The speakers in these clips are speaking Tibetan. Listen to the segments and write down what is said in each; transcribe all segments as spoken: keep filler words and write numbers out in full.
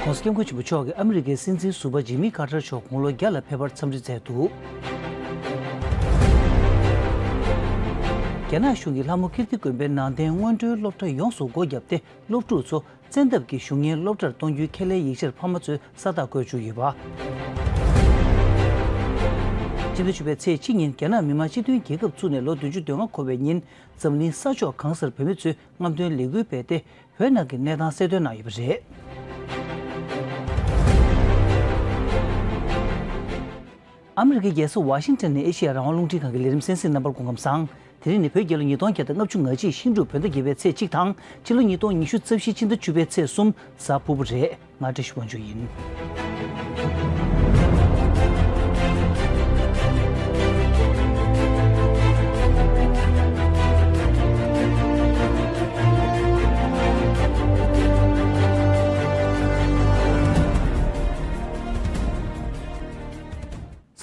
༸གོང་ས་༸སྐྱབས་མགོན་ཆེན་པོ་མཆོག་གིས་ཨ་མི་རི་ཀའི་སྲིད་འཛིན་ཟུར་པ་ཇི་མི་ཀར་ཏར་མཆོག་དགུང་ལོ་བརྒྱ་ལ་ཕེབས་པར་འཚམས་འདྲི་མཛད་འདུག་རྒྱ་ནག་གཞུང་གིས་ལྷ་མོ་ཀིར་ཏི་དགོན་པའི་ནང་བསྟན་སྔོན་འགྲོའི་སློབ་གྲྭ་ཡོངས་སུ་སྒོ་བརྒྱབ་སྟེ། སློབ་ཕྲུག་ཚོ་བཙན་ཐབས་ཀྱིས་ཞུགས་མཁན་སློབ་གྲྭར་གཏོང་རྒྱུའི་ཁས་ལེན་ཡིག་ཆར་ཕ་མ་ཚོས་ས་རྟགས་བཀོད་བཅུག་ཡོད་པ། སྤྱི་ཟླ་བཅུ་པའི་ཚེས་གཅིག་ཉིན་རྒྱ་ནག་མི་དམངས་སྤྱི་མཐུན་རྒྱལ་ཁབ་བཙུགས་ནས་ལོ་བདུན་ཅུ་དོན་ལྔ་འཁོར་བའི་ཉིན། འཛམ་གླིང་ས་ཕྱོགས་གང་སར་བོད་མི་ཚོས་རྔམ་སྟོན་ལས་འགུལ་སྤེལ་ཏེ། བོད་ནང་གི་གནས་སྟངས་གསལ་སྟོན་གནང་ཡོད་པ་རེད། ཨ་མི་རི་ཀའི་རྒྱལ་ས་ཝ་ཤིང་ཊོན་ནས་ཨེ་ཤེ་ཡ་རང་དབང་རླུང་འཕྲིན་ཁང་གི་ལས་རིམ་གསན་གཟིགས་རྣམ་པར་སྐུ་ཁམས་བཟང་། དེ་རིང་ནི་བོད་རྒྱལ་ལོ་ཉིས་སྟོང་བརྒྱ་དང་ལྔ་བཅུ་ང་གཅིག་ཤིང་འབྲུག་བོད་ཟླ་བརྒྱད་པའི་ཚེས་གཅིག་དང་། ཕྱི་ལོ་ཉིས་སྟོང་ཉི་ཤུ་རྩ་བཞི་ཕྱི་ཟླ་བཅུ་པའི་ཚེས་གསུམ་གཟའ་ཕུར་བུ་རེད། ང་བཀྲ་ཤིས་དབང་ཕྱུག་ཡིན།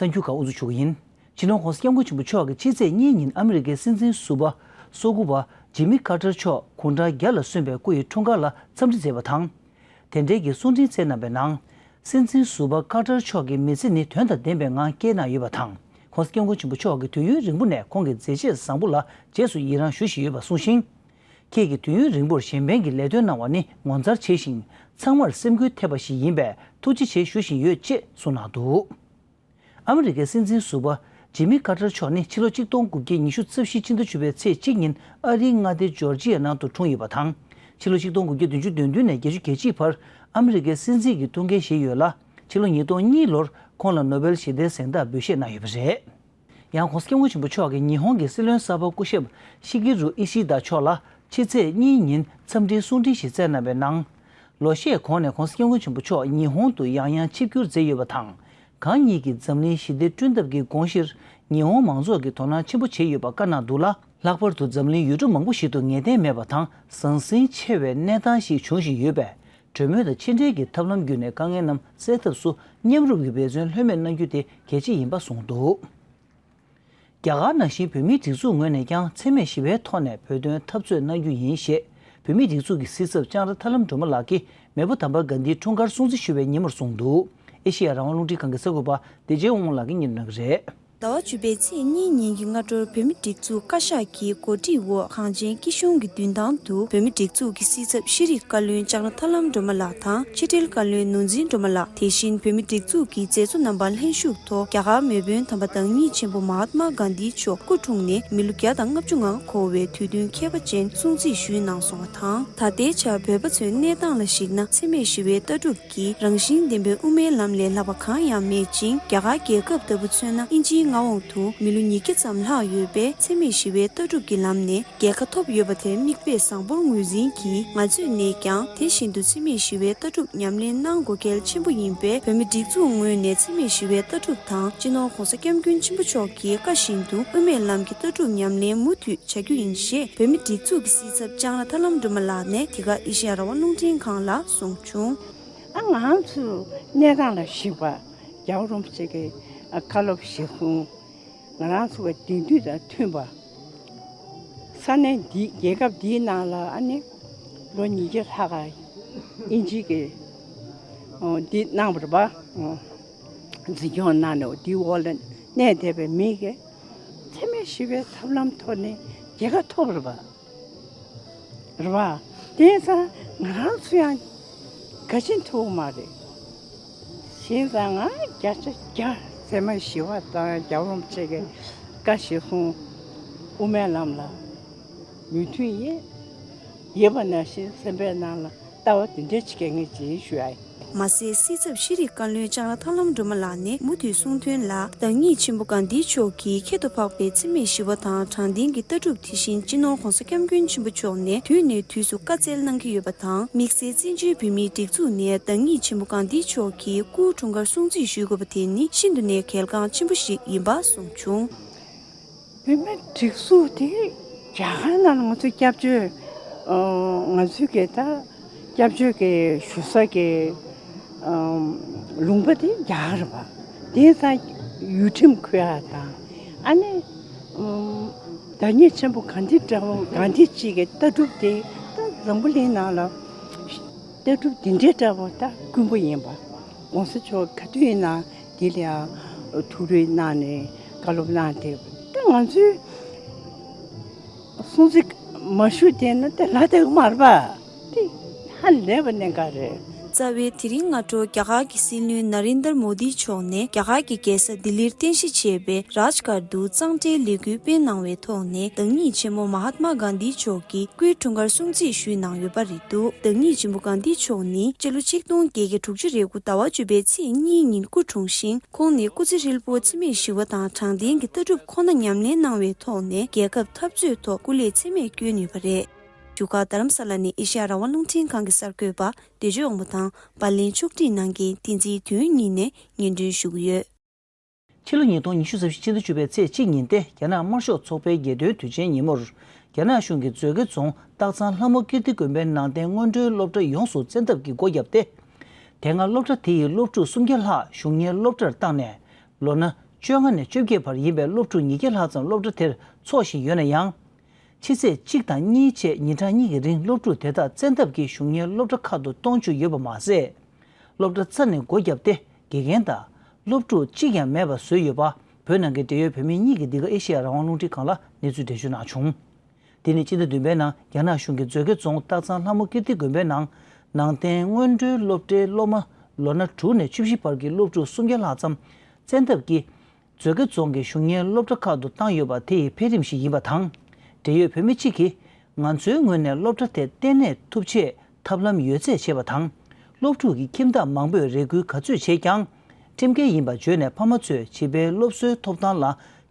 གསར་འགྱུར་ཁག་དབུ་འཛུགས་ཞུ་གི་ཡིན། སྤྱི་ནོར་༸གོང་ས་༸སྐྱབས་མགོན་ཆེན་པོ་མཆོག་གིས་ཕྱི་ཚེས་གཉིས་ཉིན་ཨ་མི་རི་ཀའི་སྲིད་འཛིན་ཟུར་པ་སོ་དགུ་པ་ཇི་མི་ཀར་ཏར་མཆོག་དགུང་གྲངས་བརྒྱ་ལ་སོན་པའི་སྐུ་ཡི་འཁྲུངས་སྐར་ལ་འཚམས་འདྲི་མཛད་པ་དང་། དེ་འབྲེལ་གྱི་གསུང་འཕྲིན་བསྩལ་གནང་བའི་ནང་། སྲིད་འཛིན་ཟུར་པ་ཀར་ཏར་མཆོག་གི་མི་ཚེ་ནི་དོན་དང་ལྡན་པའི་ངང་བསྐྱལ་གནང་ཡོད་པ་དང་། ༸གོང་ས་༸སྐྱབས་མགོན་ཆེན་པོ་མཆོག་གིས་དུས་ཡུན་རིང་པོ་ནས་ཁོང་གི་མཛད་རྗེས་བཟང་པོ་ལ་རྗེས་སུ་ཡི་རངས་ཞུ་བཞིན་ཡོད་པ་གསུངས་ཤིང་། ཁྱེད་ཀྱིས་དུས་ཡུན་རིང་པོར་གཞན་ཕན་གྱི་ལས་དོན་གནང་བ་ནི་ངོ་མཚར་ཆེ་ཞིང་། ཚང་མར་སེམས་འགུལ་ཐེབས་པ་ཞིག་ཡིན་པས་ཐུགས་རྗེ་ཆེ་ཞུ་བཞིན་ཡོད་ཅེས་གསུངས་གནང་འདུག་ཨ་མི་རི་ཀའི་སྲིད་འཛིན་ཟུར་པ་ཇི་མི་ཀར་ཏར་མཆོག་ནི་ཕྱི་ལོ་ཆིག་སྟོང་དགུ་བརྒྱ་ཉི་ཤུ་རྩ་བཞི་ཕྱི་ཟླ་བཅུ་པའི་ཚེས་གཅིག་ཉིན་ཨ་རིའི་མངའ་སྡེ་ཇོར་ཇི་ཡའི་ནང་དུ་འཁྲུངས་ཡོད་པ་དང་། ཕྱི་ལོ་ཆིག་སྟོང་དགུ་བརྒྱ་བདུན་ཅུ་དོན་བདུན་ནས་བརྒྱད་ཅུ་གྱ་གཅིག་བར་ཨ་མི་རི་ཀའི་སྲིད་འཛིན་གྱི་ཐུགས་འགན་བཞེས་ཡོད་ལ། ཕྱི་ལོ་ཉིས་སྟོང་གཉིས་ལོར་ཁོང་ལ་ནོ་བེལ་ཞི་བདེའི་གཟེངས་རྟགས་འབུལ་བཞེས་གནང་ཡོད་པ་རེད། ཡང་༸གོང་ས་༸སྐྱབས་མགོན་ཆེན་པོ་མཆོག་གིས་ཉི་ཧོང་གི་སྲིད་བློན་གསར་པ་སྐུ་ཞབས་ཤི་གེ་རུ་ཨི་ཤི་དཱ་མཆོག་ལ་ཕྱི་ཚེས་གཉིས་ཉིན་འཚམས་འདྲིའི་གསུང་འཕྲིན་ཞིག་བསྩལ་གནང་བའི་ནང་། ལོ་ཤས་གོང་ནས་༸གོང་ས་༸སྐྱབས་མགོན་ཆེན་པོ་མཆོག་ཉི་ཧོང་དུ་ཡང་ཡང་ཆིབས་བསྒྱུར་མཛད་ཡོད་པ་དང་། གང་ཉིད་ཀྱིས་འཛམ་གླིང་ཞི་བདེ་བསྐྲུན་ཐབས་ཀྱི་དགོངས་གཞིར་ཉི་ཧོང་མང་ཚོགས་ཀྱིས་དོ་སྣང་ཆེན་པོ་བྱས་ཡོད་པ་བཀའ་གནང་འདུག་ལ། ལྷག་པར་དུ་འཛམ་གླིང་ཡུལ་གྲུ་མང་པོ་ཞིག་ཏུ་ངེས་གཏན་མེད་པ་དང་ཟང་ཟིང་ཆེ་བའི་གནས་སྟངས་ཤིག་འབྱུང་བཞིན་ཡོད་པས། གྲོས་མོལ་དང་ཕྱི་འབྲེལ་གྱི་ཐབས་ལམ་བརྒྱུད་ནས་དཀའ་ངལ་རྣམས་སེལ་ཐབས་སུ་མཉམ་རུབ་ཀྱི་འབད་བརྩོན་ལྷོད་མེད་གནང་རྒྱུ་དེ་གལ་ཆེ་ཡིན་པ་གསུངས་འདུག་རྒྱ་གར་ནང་བཞིན་བོད་མིའི་སྒྲིག་འཛུགས་ངོས་ནས་ཀྱང་འཚེ་མེད་ཞི་བའི་ཐོག་ནས་བོད་དོན་འཐབ་རྩོད་གནང་རྒྱུ་ཡིན་ཞེས་བོད་མིའི་སྒྲིག་འཛུགས་ཀྱི་སྲིད་ཚབ་ལྕང་ར་ཐར་ལམ་སྒྲོལ་མ་ལགས་ཀྱིས་མེས་པོ་དམ་པ་གྷན་དྷིའི་འཁྲུངས་སྐར་སྲུང་བརྩི་ཞུ་བའི་ཉིན་མོར་གསུངས་འདུག་ཨེ་ཤེ་ཡ་རང་དབང་རླུང་འཕྲིན་ཁང་གི་གསར་འགོད་པ་བདེ་ཆེན་དབང་མོ་ལགས་ཀྱིས་སྙན་སྒྲོན་གནང་གི་རེད། ཟླ་བ་བཅུ་པའི་ཚེས་གཉིས་ཉིན་གྱི་སྔ་དྲོར་བོད་མིའི་སྒྲིག་འཛུགས་བཀའ་ཤག་གི་གོ་སྒྲིག་འོག་གངས་ཅན་སྐྱིད་གཤོངས་ཀྱི་མདུན་ཐང་དུ་བོད་མིའི་སྒྲིག་འཛུགས་ཀྱི་སྲིད་ཚབ་ཤེས་རིག་བཀའ་བློན་ལྕང་ར་ཐར་ལམ་སྒྲོལ་མ་ལགས་དང་ཕྱི་འབྲེལ་བཀའ་བློན་ནོར་འཛིན་སྒྲོལ་མ་ལགས། དེ་བཞིན་བོད་མིའི་སྒྲིག་འཛུགས་ཀྱི་མཛད་གཙོ་རྣམ་པ་ལྷན་ཞུགས་ཐོག་རྒྱ་གར་མེལ་བོན་དམ་པ་བདག་ཉིད་ཆེན་པོ་མ་ཧཱ་ཏི་མ་གྷན་དྷི་མཆོག་སྐུ་འཁྲུངས་ནས་མི་ལོ་བརྒྱ་དང་ལྔ་བཅུ་ང་ལྔ་འཁོར་བའི་དུས་སྟོན་ཁྱད་པར་ཅན་སྲུང་བརྩི་ཞུས་གནང་སོང་བ་དང་། ད་ལྟའི་ཆར་བོད་པ་ཚོའི་གནས་སྟངས་ལ་གཞིགས་ན་འཚེ་མེད་ཞི་བའི་ལྟ་གྲུབ་ཀྱི་རང་བཞིན་ལྡན་པའི་དབུ་མའི་ལམ་ལས་ལྷག་པ་གང་ཡང་མེད་ཅིང་། རྒྱ་གར་རྒྱལ་ཁབ་ལྟ་བུ་མཚོན་ན་དབྱིན་ཇིའི་མངའ་འོག་ཏུ་མི་ལོ་ཉིས་བརྒྱ་ཙམ་ལྷག་ཡོད་པས་འཚེ་མེད་ཞི་བའི་ལྟ་གྲུབ་ཀྱི་ལམ་ནས་རྒྱལ་ཁ་ཐོབ་ཡོད་པ་དེར་མིག་དཔེ་བཟང་པོར་ངོས་འཛིན་གྱིས། ང་ཚོས་ནས་ཀྱང་དེ་བཞིན་དུ་འཚེ་མེད་ཞི་བའི་ལྟ་གྲུབ་ཉམས་ལེན་གནང་དགོས་གལ་ཆེན་པོ་ཡིན་པས། བོད་མི་སྒྲིག་འཛུགས་ངོས་ནས་འཚེ་མེད་ཞི་བའི་ལྟ་གྲུབ་དང་སྤྱི་ནོར་༸གོང་ས་༸སྐྱབས་མགོན་ཆེན་པོ་མཆོག་གི་བཀའ་བཞིན་དུ་དབུ་མའི་ལམ་གྱི་ལྟ་གྲུབ་ཉམས་ལེན་མུ་མཐུད་བྱ་རྒྱུ་ཡིན་ཞེས་བོད་མི་སྒྲིག་འཛུགས་ཀྱི་སྲིད་ཚབ་ལྕང་ར་ཐར་ལམ་སྒྲོལ་མ་ལགས་ནས་འདི་ག་ཨེ་ཤེ་ཡ་རང་དབང་རླུང་འཕྲིན་ཁང་ལ་གསུངས་བྱུང་། ཨ། ང་རང་ཚོའི་གནས་སྟངས་ལ་གཞིགས་པ། རྒྱལ་བ་རིན་པོ་ཆེ་གི་བཀའ་སློབ་གཞིར་བཟུང་། ང་རང་ཚོ་གི་དེང་དུས་དང་མཐུན་པ། ས་གནས་འདི་རྒྱལ་ཁབ་འདིའི་ནང་ལ་ཨ་ནི་ལོ་ཉིས་བརྒྱ་ལྷག་ག་དབྱིན་ཇི་གི་འདི་གནང་བ་རེད་པ། འཛིན་སྐྱོང་གནང་ནས་འདིའི་འོག་ལ་གནས་བསྡད་པའི་མི་གིས་འཚེ་མེད་ཞི་བའི་ཐབས་ལམ་ཐོག་ནས་རྒྱལ་ཁ་ཐོབ་པ་རེད་པ། རེད་པ། དེ་ཡིན་ཙང་ང་རང་ཚོ་ཡང་གལ་ཆེན་ཐུག་མ་རེད། བྱས་ཙང་ང་བརྒྱ་ཆ་བརྒྱ་འཚེ་མེད་ཞི་བ་དང་རྒྱལ་བ་རིན་པོ་ཆེ་གི་བཀའ་གཞིར་བཟུང་དབུ་མའི་ལམ་ལ་མོས་མཐུན་ཡོད། ཡོད་པ་ནང་བཞིན་སེམས་པའི་ནང་ལ་ལྟ་བ་དེ་འདྲ་ཅིག་གི་ངེས་ཅན་ཞུ་ཡ་ཡིན། མ་ཟད་སྲིད་ཚབ་ཤེས་རིག་བཀའ་བློན་ལྕང་ར་ཐར་ལམ་སྒྲོལ་མ་ལགས་ནས་མུ་མཐུད་གསུངས་དོན་ལ། བདག་ཉིད་ཆེན་པོ་གྷན་དྷི་མཆོག་གིས་ཁྱད་དུ་འཕགས་པའི་འཚེ་མེད་ཞི་བ་དང་དྲང་བདེན་གྱི་ལྟ་གྲུབ། དེ་བཞིན་སྤྱི་ནོར་༸གོང་ས་༸སྐྱབས་མགོན་ཆེན་པོ་མཆོག་ནས་དུས་ནས་དུས་སུ་བཀའ་སྩལ་གནང་གི་ཡོད་པ་དང་། དམིགས་བསལ་བཙན་བྱོལ་བོད་མིའི་སྒྲིག་འཛུགས་ནས་བདག་ཉིད་ཆེན་པོ་གྷན་དྷི་མཆོག་གི་སྐུའི་འཁྲུངས་སྐར་སྲུང་བརྩི་ཞུ་དགོས་པ་དེ་ནི་ཤིན་ཏུ་ནས་གལ་འགངས་ཆེན་པོ་ཞིག་ཡིན་པ་གསུངས་བྱུང་། བོད་མིའི་སྒྲིག་འཛུགས་དེ་རྒྱ་གར་ནང་ལ་ང་ཚོའི་སྐྱབས་བཅོལ། ཨ། ང་ཚོའི་གི་ད་སྐྱབས་བཅོལ་གྱི་བཞུགས་ས་གི། ཨ། ལུང་པ་དེ་རྒྱ་གར་རེད་པ། དེ་ཡིན་ཙང་ཡུལ་ཁྲིམས་འཁུར་ཡ་དང་། ཨ་ནི། ཨ། བདག་ཉིད་ཆེན་པོ་གྷན་དྷི་འདྲ་བོ། གྷན་དྷི་ཅིག་གི་ལྟ་གྲུབ་དེ་ད་འཛམ་བུ་གླིང་ནང་ལ་ ལྟ་གྲུབ་འདི་འདྲའི་འདྲ་བོ་ད་དཀོན་པོ་ཡིན་པ། ༸གོང་ས་མཆོག་ག་དུས་ཡིན་ན་འདི་ལ་ཡང་ཐུགས་རེ་གནང་ནས་བཀའ་སློབ་གནང་དེ་ད་ང་ཚོའི་སྲུང་བརྩི་མ་ཞུ་དེ་ན་དེ་ལ་དེ་མར་པ་དེ་ཧ་ལས་པ་གནད་འགག་རེད། རྩ་བའི་དེ་རིང་སྔ་དྲོ་རྒྱ་གར་གྱི་སྲིད་བློན་ན་རིན་དར་མོ་དི་མཆོག་ནས་རྒྱ་གར་གྱི་རྒྱལ་ས་ལྡི་ལིར་རྟེན་གཞི་བྱས་པའི་རཱཇ་གར་དུ་གཙང་སྦྲའི་ལས་འགུལ་སྤེལ་གནང་བའི་ཐོག་ནས་བདག་ཉིད་ཆེན་མོ་མ་ཧཱཏ་མ་གྷན་དྷི་མཆོག་གི་སྐུའི་འཁྲུངས་སྐར་སྲུང་བརྩི་ཞུས་གནང་ཡོད་པ་རེད་འདུག་བདག་ཉིད་ཆེན་པོ་གྷན་དྷི་མཆོག་ནི་སྤྱི་ལོ་ཆིག་སྟོང་བརྒྱད་བརྒྱ་དྲུག་ཅུ་རེ་དགུ་ཟླ་བ་བཅུ་པའི་ཚེས་གཉིས་ཉིན་སྐུ་འཁྲུངས་ཤིང་། ཁོང་ནི་སྐུ་ཚེ་ཧྲིལ་པོ་འཚེ་མེད་ཞི་བ་དང་དྲང་བདེན་གྱི་ལྟ་གྲུབ་ཁོ་ན་ཉམས་ལེན་གནང་བའི་ཐོག་ནས་རྒྱལ་ཁབ་འཐབ་རྩོད་ཐོག་སྐུ་ལས་འཚེ་མེད་བསྐྱོན་ཡོད་པ་རེད། བཞུགས་སྒར་རྡ་རམ་ས་ལ་ནས་ཨེ་ཤེ་ཡ་རང་དབང་རླུང་འཕྲིན་ཁང་གི་གསར་འགོད་པ་བདེ་ལྕོག་དབང་པོ་དང་པར་ལེན་ཕྱོགས་སྒྲིག་གནང་མཁན་བསྟན་འཛིན་དོན་གཉིས་ནས་སྙན་སྒྲོན་ཞུ་གི་ཡོད། ཕྱི་ལོ་ཉིས་སྟོང་ཉི་ཤུ་རྩ་བཞི་ཕྱི་ཟླ་བཅུ་པའི་ཚེས་གཅིག་ཉིན་ཏེ་རྒྱ་ནག་དམར་ཤོག་ཚོགས་པའི་རྒྱལ་དོན་དུས་ཆེན་ཉིན་མོར། རྒྱ་ནག་གཞུང་གིས་མཛོད་དགེ་རྫོང་སྟག་ཚང་ལྷ་མོ་ཀིརྟི་དགོན་པའི་ནང་བསྟན་སྔོན་འགྲོའི་སློབ་གྲྭ་ཡོངས་སུ་བཙན་ཐབས་ཀྱིས་སྒོ་བརྒྱབ་སྟེ། དེ་སྔ་སློབ་གྲྭ་དེ་ཡི་སློབ་ཕྲུག་སུམ་བརྒྱ་ལྷག་གཞུང་གཉེར་སློབ་གྲྭར་བཏང་ནས། ལོ་ན་བཅོ་ལྔ་ནས་བཅོ་བརྒྱད་བར་ཡིན་པའི་སློབ་ཕྲུག་ཉིས་བརྒྱ་ལྷག་ཙམ་སློབ་གྲྭ་དེར་འཚོགས་བཞིན་ཡོད་ན་ཡང་། ཕྱི་ཚེས་གཅིག་དང་གཉིས་བཅས་ཉིན་གྲངས་གཉིས་ཀྱི་རིང་སློབ་ཕྲུག་དེ་དག་བཙན་ཐབས་ཀྱིས་གཞུང་གཉེར་སློབ་གྲྭ་ཁག་ཏུ་གཏོང་བཅུག་ཡོད་པ་མ་ཟད། སློབ་གྲྭ་རྩ་ནས་སྒོ་བརྒྱབ་སྟེ་དགེ་རྒན་དང་སློབ་ཕྲུག་གཅིག་ཀྱང་མེད་པ་བཟོས་ཡོད་པ། བོད་ནང་གི་འབྲེལ་ཡོད་བོད་མི་གཉིས་ཀྱིས་འདི་ག་ཨེ་ཤེ་ཡ་རང་དབང་རླུང་འཕྲིན་ཁང་ལ་གནས་ཚུལ་འགྲེལ་བརྗོད་གནང་བྱུང་། འདི་ནི་སྤྱི་ཟླ་བདུན་པའི་ནང་རྒྱ་ནག་གཞུང་གིས་མཛོད་དགེ་རྫོང་སྟག་ཚང་ལྷ་མོ་ཀིརྟི་དགོན་པའི་ནང་ནང་བསྟན་སྔོན་འགྲོའི་སློབ་གྲྭའི་སློབ་མ་ལོ་ན་དྲུག་ནས་བཅུ་བཞི་བར་གྱི་སློབ་ཕྲུག་སུམ་བརྒྱ་ལྷག་ཙམ་བཙན་ཐབས་ཀྱིས། མཛོད་དགེ་རྫོང་གི་གཞུང་གཉེར་སློབ་གྲྭ་ཁག་ཏུ་བཏང་ཡོད་པ་དེ་ཡི་འཕེལ་རིམ་ཞིག་ཡིན་པ་དང་། འབྲེལ་ཡོད་བོད་མི་གཅིག་གིས། ང་ཚོའི་ངོས་ནས་སློབ་གྲྭ་དེར་བརྟན་གནས་ཐུབ་ཆེད་ཐབས་ལམ་ཡོད་ཚད་བྱས་པ་དང་། སློབ་ཕྲུག་གི་ཁྱིམ་བདག་མང་པོས་རེ་སྐུལ་ག་ཚོད་བྱས་ཀྱང་། ཁྲིམས་འགལ་ཡིན་པ་བརྗོད་ནས་ཕ་མ་ཚོས་བྱིས་པའི་སློབ་གསོའི་ཐོབ་ཐང་ལ་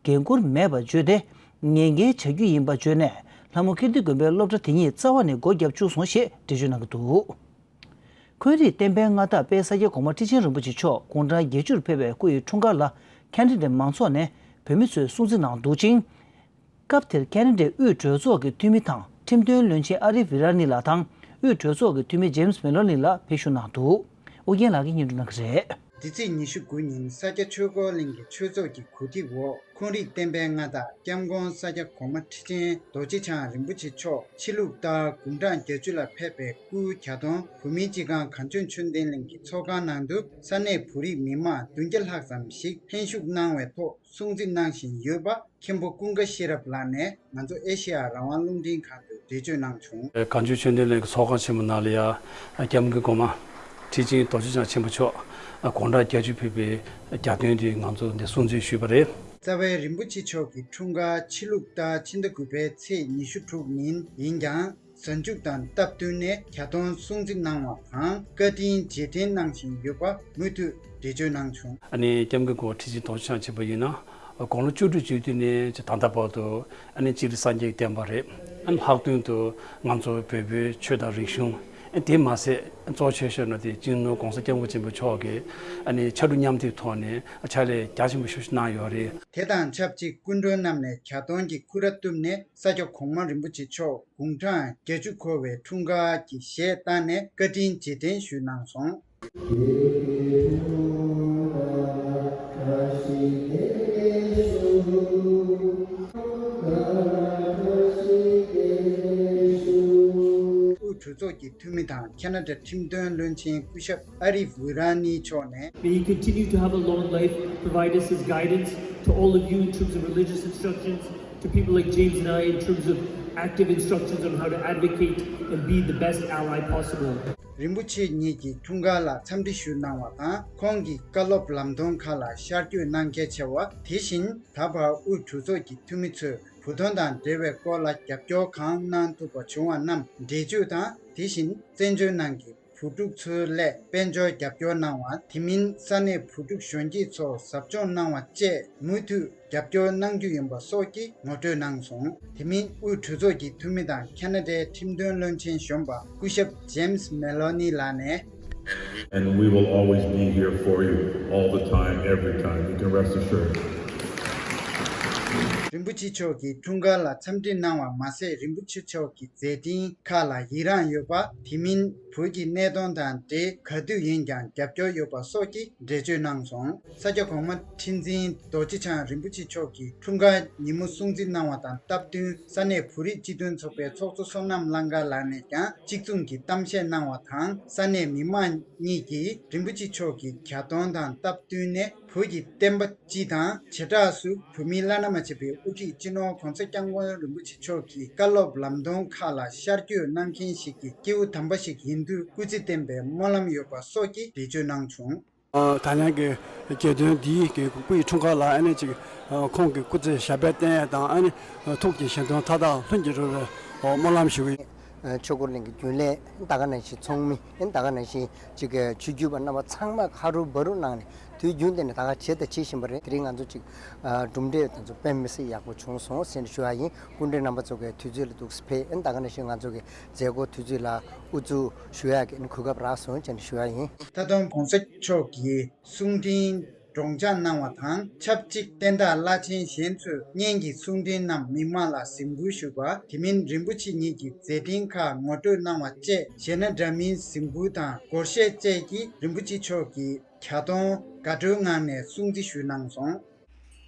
འགན་འཁུར་མེད་པ་བརྗོད་དེ། ཉེས་འགེལ་བྱ་རྒྱུ་ཡིན་པ་བརྗོད་ནས། ལྷ་མོ་ཀིརྟི་དགོན་པའི་སློབ་གྲྭ་དེ་ཉིད་རྩ་བ་ནས་སྒོ་བརྒྱབ་བཅུག་སོང་ཞེས་འགྲེལ་བརྗོད་གནང་གི་འདུག་འཁོན་རིགས་བསྟན་པའི་མངའ་བདག་དཔལ་ས་སྐྱ་གོང་མ་ཁྲི་ཆེན་རིན་པོ་ཆེ་མཆོག་དགུང་གྲངས་བརྒྱད་ཅུར་ཕེབས་པའི་སྐུ་ཡི་འཁྲུངས་སྐར་ལ་ཁེ་ན་ཌའི་མང་ཚོགས་ནས་བོད་མི་ཚོས་སྲུང་བརྩི་གནང་འདུག་ཅིང་། སྐབས་དེར་ཁེ་ན་ཌའི་དབུས་གྲོས་ཚོགས་ཀྱི་འཐུས་མི་དང་ཁྲིམས་དོན་བློན་ཆེན་ཨ་རི་ཝི་ར་ནི་ལགས་དང་དབུས་གྲོས་ཚོགས་ཀྱི་འཐུས་མི་ཇེམ་སི་མེ་ལོ་ནི་ལགས་ཕེབས་ཞུགས་གནང་འདུག་ཨོ་རྒྱན་ལགས་ཀྱིས་སྙན་སྒྲོན་གནང་གི་རེད། འདི་ཚེས་ཉི་ཤུ་དགུ་ཉིན་ས་སྐྱ་ཆོས་འཁོར་གླིང་གི་ཆོས་ཚོགས་ཀྱི་གོ་སྒྲིག་འོག་འཁོན་རིགས་བསྟན་པའི་མངའ་བདག་སྐྱབས་མགོན་ས་སྐྱ་གོང་མ་ཁྲི་ཆེན་རྡོ་རྗེ་འཆང་རིན་པོ་ཆེ་མཆོག་ཕྱི་ལུགས་ལྟར་དགུང་གྲངས་བརྒྱད་ཅུ་ལ་ཕེབས་པའི་སྐུའི་གྱ་སྟོན་བོད་མིའི་སྤྱི་ཁང་གངས་ལྗོངས་ཆོས་ལྡན་གླིང་གི་ཚོགས་ཁང་ནང་དུ་ས་གནས་བོད་རིགས་མི་མང་བདུན་བརྒྱ་ལྷག་ཙམ་ཞིག་ལྷན་ཞུགས་གནང་བའི་ཐོག་སྲུང་བརྩི་གནང་བཞིན་ཡོད་པ་མཁན་པོ་ཀུན་དགའ་ཤེས་རབ་ལགས་ནས་ང་ཚོ་ཨེ་ཤེ་ཡ་རང་དབང་རླུང་འཕྲིན་ཁང་དུ་འགྲེལ་བརྗོད་གནང་བྱུང་། གངས་ལྗོངས་ཆོས་ལྡན་གླིང་གི་ཚོགས་ཁང་ཆེན་མོ་ནང་ལ་ཡ་སྐྱབས་མགོན་གོང་མ་ཁྲི་ཆེན་རྡོ་རྗེ་འཆང་ཆེན་པོ་མཆོག་དགུང་གྲངས་བརྒྱད་ཅུ་ཕེབས་པའི་གྱ་སྟོན་དེ་ང་ཚོ་འདིར་སྲུང་བརྩི་ཞུས་པ་རེད། རྩ་བའི་རིན་པོ་ཆེ་མཆོག་གི་འཁྲུངས་སྐར་ཕྱི་ལུགས་ལྟར་ཕྱི་ཟླ་དགུ་པའི་ཚེས་ཉི་ཤུ་དྲུག་ཉིན་ཡིན་ཀྱང་། གཟའ་མཇུག་དང་སྟབས་བསྟུན་ནས་གྱ་སྟོན་སྲུང་བརྩི་གནང་བ་དང་བཀའ་དྲིན་རྗེས་དྲན་གནང་བཞིན་ཡོད་པ་མུ་མཐུད་འགྲེལ་བརྗོད་གནང་བྱུང་། ཨ་ནི་སྐྱབས་མགོན་གོང་མ་ཁྲི་ཆེན་རྡོ་རྗེ་འཆང་ཆེན་པོ་ཡིན་ན་དགུང་ལོ་བཅུ་དྲུག་བཅུ་བདུན་ནས་ད་ལྟ་བར་དུ་ཨ་ནི་གཅིག་ནི་སངས་རྒྱས་ཀྱི་བསྟན་པ་རེད། ཨ་ནི་ལྷག་དོན་དུ་ང་ཚོ་བོད་པའི་ཆོས་དང་རིག་གཞུང་། ཨ་དེ་མ་ཟད་གཙོ་ཆེ་ཤོས་ནི་དེ་སྤྱི་ནོར་༸གོང་ས་༸སྐྱབས་མགོན་ཆེན་པོ་མཆོག་གིས་ཨ་ནི་ཕྱར་གྲུ་མཉམ་མཐུད་ཐོག་ནས་ཕྱག་ལས་རྒྱ་ཆེན་པོ་ཞེ་པོ་ཅིག་གནང་ཡོད་རེད། དེ་དང་ཆབས་ཅིག་སྐུ་མགྲོན་རྣམས་ནས་གྱ་སྟོན་གྱི་སྐུ་ར་བཏུམས་ནས་ས་སྐྱ་གོང་མ་རིན་པོ་ཆེ་མཆོག་དགུང་གྲངས་བརྒྱད་ཅུ་འཁོར་བའི་འཁྲུངས་སྐར་གྱི་གཞས་བཏང་ནས་བཀའ་དྲིན་རྗེས་དྲན་ཞུས་གནང་སོང་། དབུས་གྲོས་ཚོགས་ཀྱི་འཐུས་མི་དང་ཁེ་ན་ཌ་ཁྲིམས་དོན་བློན་ཆེན་སྐུ་ཞབས་ཨ་རིབ་ཝི་ར་ནི་མཆོག་ནས། May he continue to have a long life, provide us his guidance to all of you in terms of religious instructions, to people like James and I in terms of active instructions on how to advocate and be the best ally possible. རིན་པོ་ཆེ་ཉིད་ཀྱི་འཁྲུངས་སྐར་ལ་འཚམས་འདྲི་ཞུ་གནང་བ་དང་ཁོང་གི་བཀའ་སློབ་ལམ་སྟོན་ཁག་ལ་ཤར་བསྐྱོད་གནང་གལ་ཆེ་བ། དེ་བཞིན་ད་བར་དབུས་གྲོས་ཚོགས་ཀྱི་འཐུས་མི་ཚོས་བོད་དོན་དང་འབྲེལ་བའི་སྐོར་ལ་རྒྱབ་སྐྱོར་གང་གནང་ཐུབ་པ་བྱུང་བ་རྣམས་འགྲེལ་བརྗོད་དང་དེ་བཞིན་བཙན་བྱོལ་ནང་གི་བུ་ཕྲུག་ཚོའི་སླད་དཔལ་འབྱོར་རྒྱབ་སྐྱོར་གནང་བ། དེ་མིན་ས་གནས་བུ་ཕྲུག་གཞོན་སྐྱེས་ཚོར་ཟབ་སྦྱོང་གནང་བ་བཅས་མུ་མཐུད་རྒྱབ་སྐྱོར་གནང་རྒྱུ་ཡིན་པ་སོགས་ཀྱི་ངོ་སྤྲོད་གནང་སོང་། དེ་མིན་དབུས་གྲོས་ཚོགས་ཀྱི་འཐུས་མི་དང་ཁེ་ན་ཌའི་ཁྲིམས་དོན་བློན་ཆེན་གཞོན་པ་སྐུ་ཞབས་ཇེམ་སི་མེ་ལོ་ནི་ལགས་ནས། And we will always be here for you all the time, every time. You can rest assured. རིན་པོ་ཆེ་མཆོག་གི་འཁྲུངས་སྐར་ལ་འཚམས་འདྲི་གནང་བ་མ་ཟད། རིན་པོ་ཆེ་མཆོག་གི་མཛད་འཕྲིན་ཁག་ལ་ཡི་རངས་ཡོད་པ། དེ་མིན་བོད་ཀྱི་གནད་དོན་དང་འབྲེལ་ག་དུས་ཡིན་ཀྱང་རྒྱབ་སྐྱོར་ཡོད་པ་སོགས་ཀྱི་འགྲེལ་བརྗོད་གནང་སོང་། ས་སྐྱ་གོང་མ་ཁྲི་འཛིན་རྡོ་རྗེ་འཆང་རིན་པོ་ཆེ་མཆོག་གི་འཁྲུངས་སྐར་ཉིན་མོ་སྲུང་བརྩི་གནང་བ་དང་སྟབས་བསྟུན། ས་གནས་བོད་རིགས་སྤྱི་མཐུན་ཚོགས་པའི་ཚོགས་གཙོ་བསོད་ནམས་གླང་དཀར་ལགས་ནས་ཀྱང་གཅིག་མཚུངས་ཀྱི་གཏམ་བཤད་གནང་བ་དང་། ས་གནས་མི་མང་གཉིས་ཀྱིས་རིན་པོ་ཆེ་མཆོག་གི་གྱ་སྟོན་དང་སྟབས་བསྟུན་ནས། བོད་ཀྱི་བསྟན་པ་སྤྱི་དང་བྱེ་བྲག་སུ་བོད་མིའི་བླ་ན་མ་མཆིས་པའི་དབུ་ཁྲིད་སྤྱི་ནོར་༸གོང་ས་༸སྐྱབས་མགོན་རིན་པོ་ཆེ་མཆོག་གི་བཀའ་སློབ་ལམ་སྟོན་ཁག་ལ་ཤར་བསྐྱོད་གནང་མཁན་ཞིག་གི་སྐྱེས་བུ་དམ་པ་ཞིག་ཡིན་དུས་སྐུ་ཚེ་བརྟན་པའི་སྨོན་ལམ་ཡོད་པ་སོགས་ཀྱི་འགྲེལ་བརྗོད་གནང་བྱུང་། ད་ལན་གྱི་གྱ་སྟོན་འདིའི་གི་སྐུ་ཡི་འཁྲུངས་སྐར་ལ་ཨ་ནི་ཅིག་ཁོང་གི་སྐུ་ཚེ་ཞབས་པད་བརྟན་ཡས་དང་། ཨ་ནི་ཐུགས་ཀྱི་བཞེད་དོན་མཐའ་དག་ལྷུན་གྱིས་གྲུབ་པའི་སྨོན་ལམ་ཞུ་གི་ཡིན། ཆོས་འཁོར་གླིང་གི་རྒྱུན་ལས་ད་ག་ནང་བཞིན་ཚོགས་མི་ད་ག་ནང་བཞིན་ཅིག་གི་ཆོས་བརྒྱུད་པ་རྣམ་པ་ཚང་མ་ཧ་རུ་བ་རུ་གནང་ནས་དུས་རྒྱུན་དེ་ནས་ད་ག་བྱས་དང་བྱེད་བཞིན་པ་རེད། དེ་རིང་ང་ཚོ་ཅིག་གྲུབ་འབྲས་དེ་ཚོ་དཔེ་མི་སྲིད་ཡག་པོ་བྱུང་སོང་ཟེར་ནས་ཞུ་ཡ་ཡིན། སྐུ་མགྲོན་རྣམ་པ་ཚོ་གི་དུས་ཚོད་ལ་འདུག་སེ་ཕེབས། ད་ག་ནང་བཞིན་ང་ཚོ་གི་མཛད་སྒོ་དུས་ཚོད་ལ་དབུ་འཛུགས་ཞུ་ཡ་གི་གོ་སྐབས་རག་སོང་ཟེར་ནས་ཞུ་ཡ་ཡིན། ད་དུང་༸གོང་ས་མཆོག་གིས་གསུང་འཕྲིན་སྒྲོག་སྦྱང་གནང་བ་དང་། ཆབས་ཅིག་བསྟན་བདག་བླ་ཆེན་གཞན་ཚོས་སྙན་གྱི་གསུང་འཕྲིན་རྣམས་མི་མང་ལ་གཟིགས་འབུལ་ཞུས་པ། དེ་མིན་རིན་པོ་ཆེ་ཉིད་ཀྱི་མཛད་འཕྲིན་ཁག་ངོ་སྤྲོད་གནང་བ་བཅས། གཞས་སྣ་འདྲ་མིན་གཟིགས་འབུལ་དང་སྒོར་གཞས་བཅས་ཀྱིས་རིན་པོ་ཆེ་མཆོག་གི་གྱ་སྟོན་དགའ་སྤྲོའི་ངང་ནས་སྲུང་བརྩི་ཞུས་གནང་སོང་།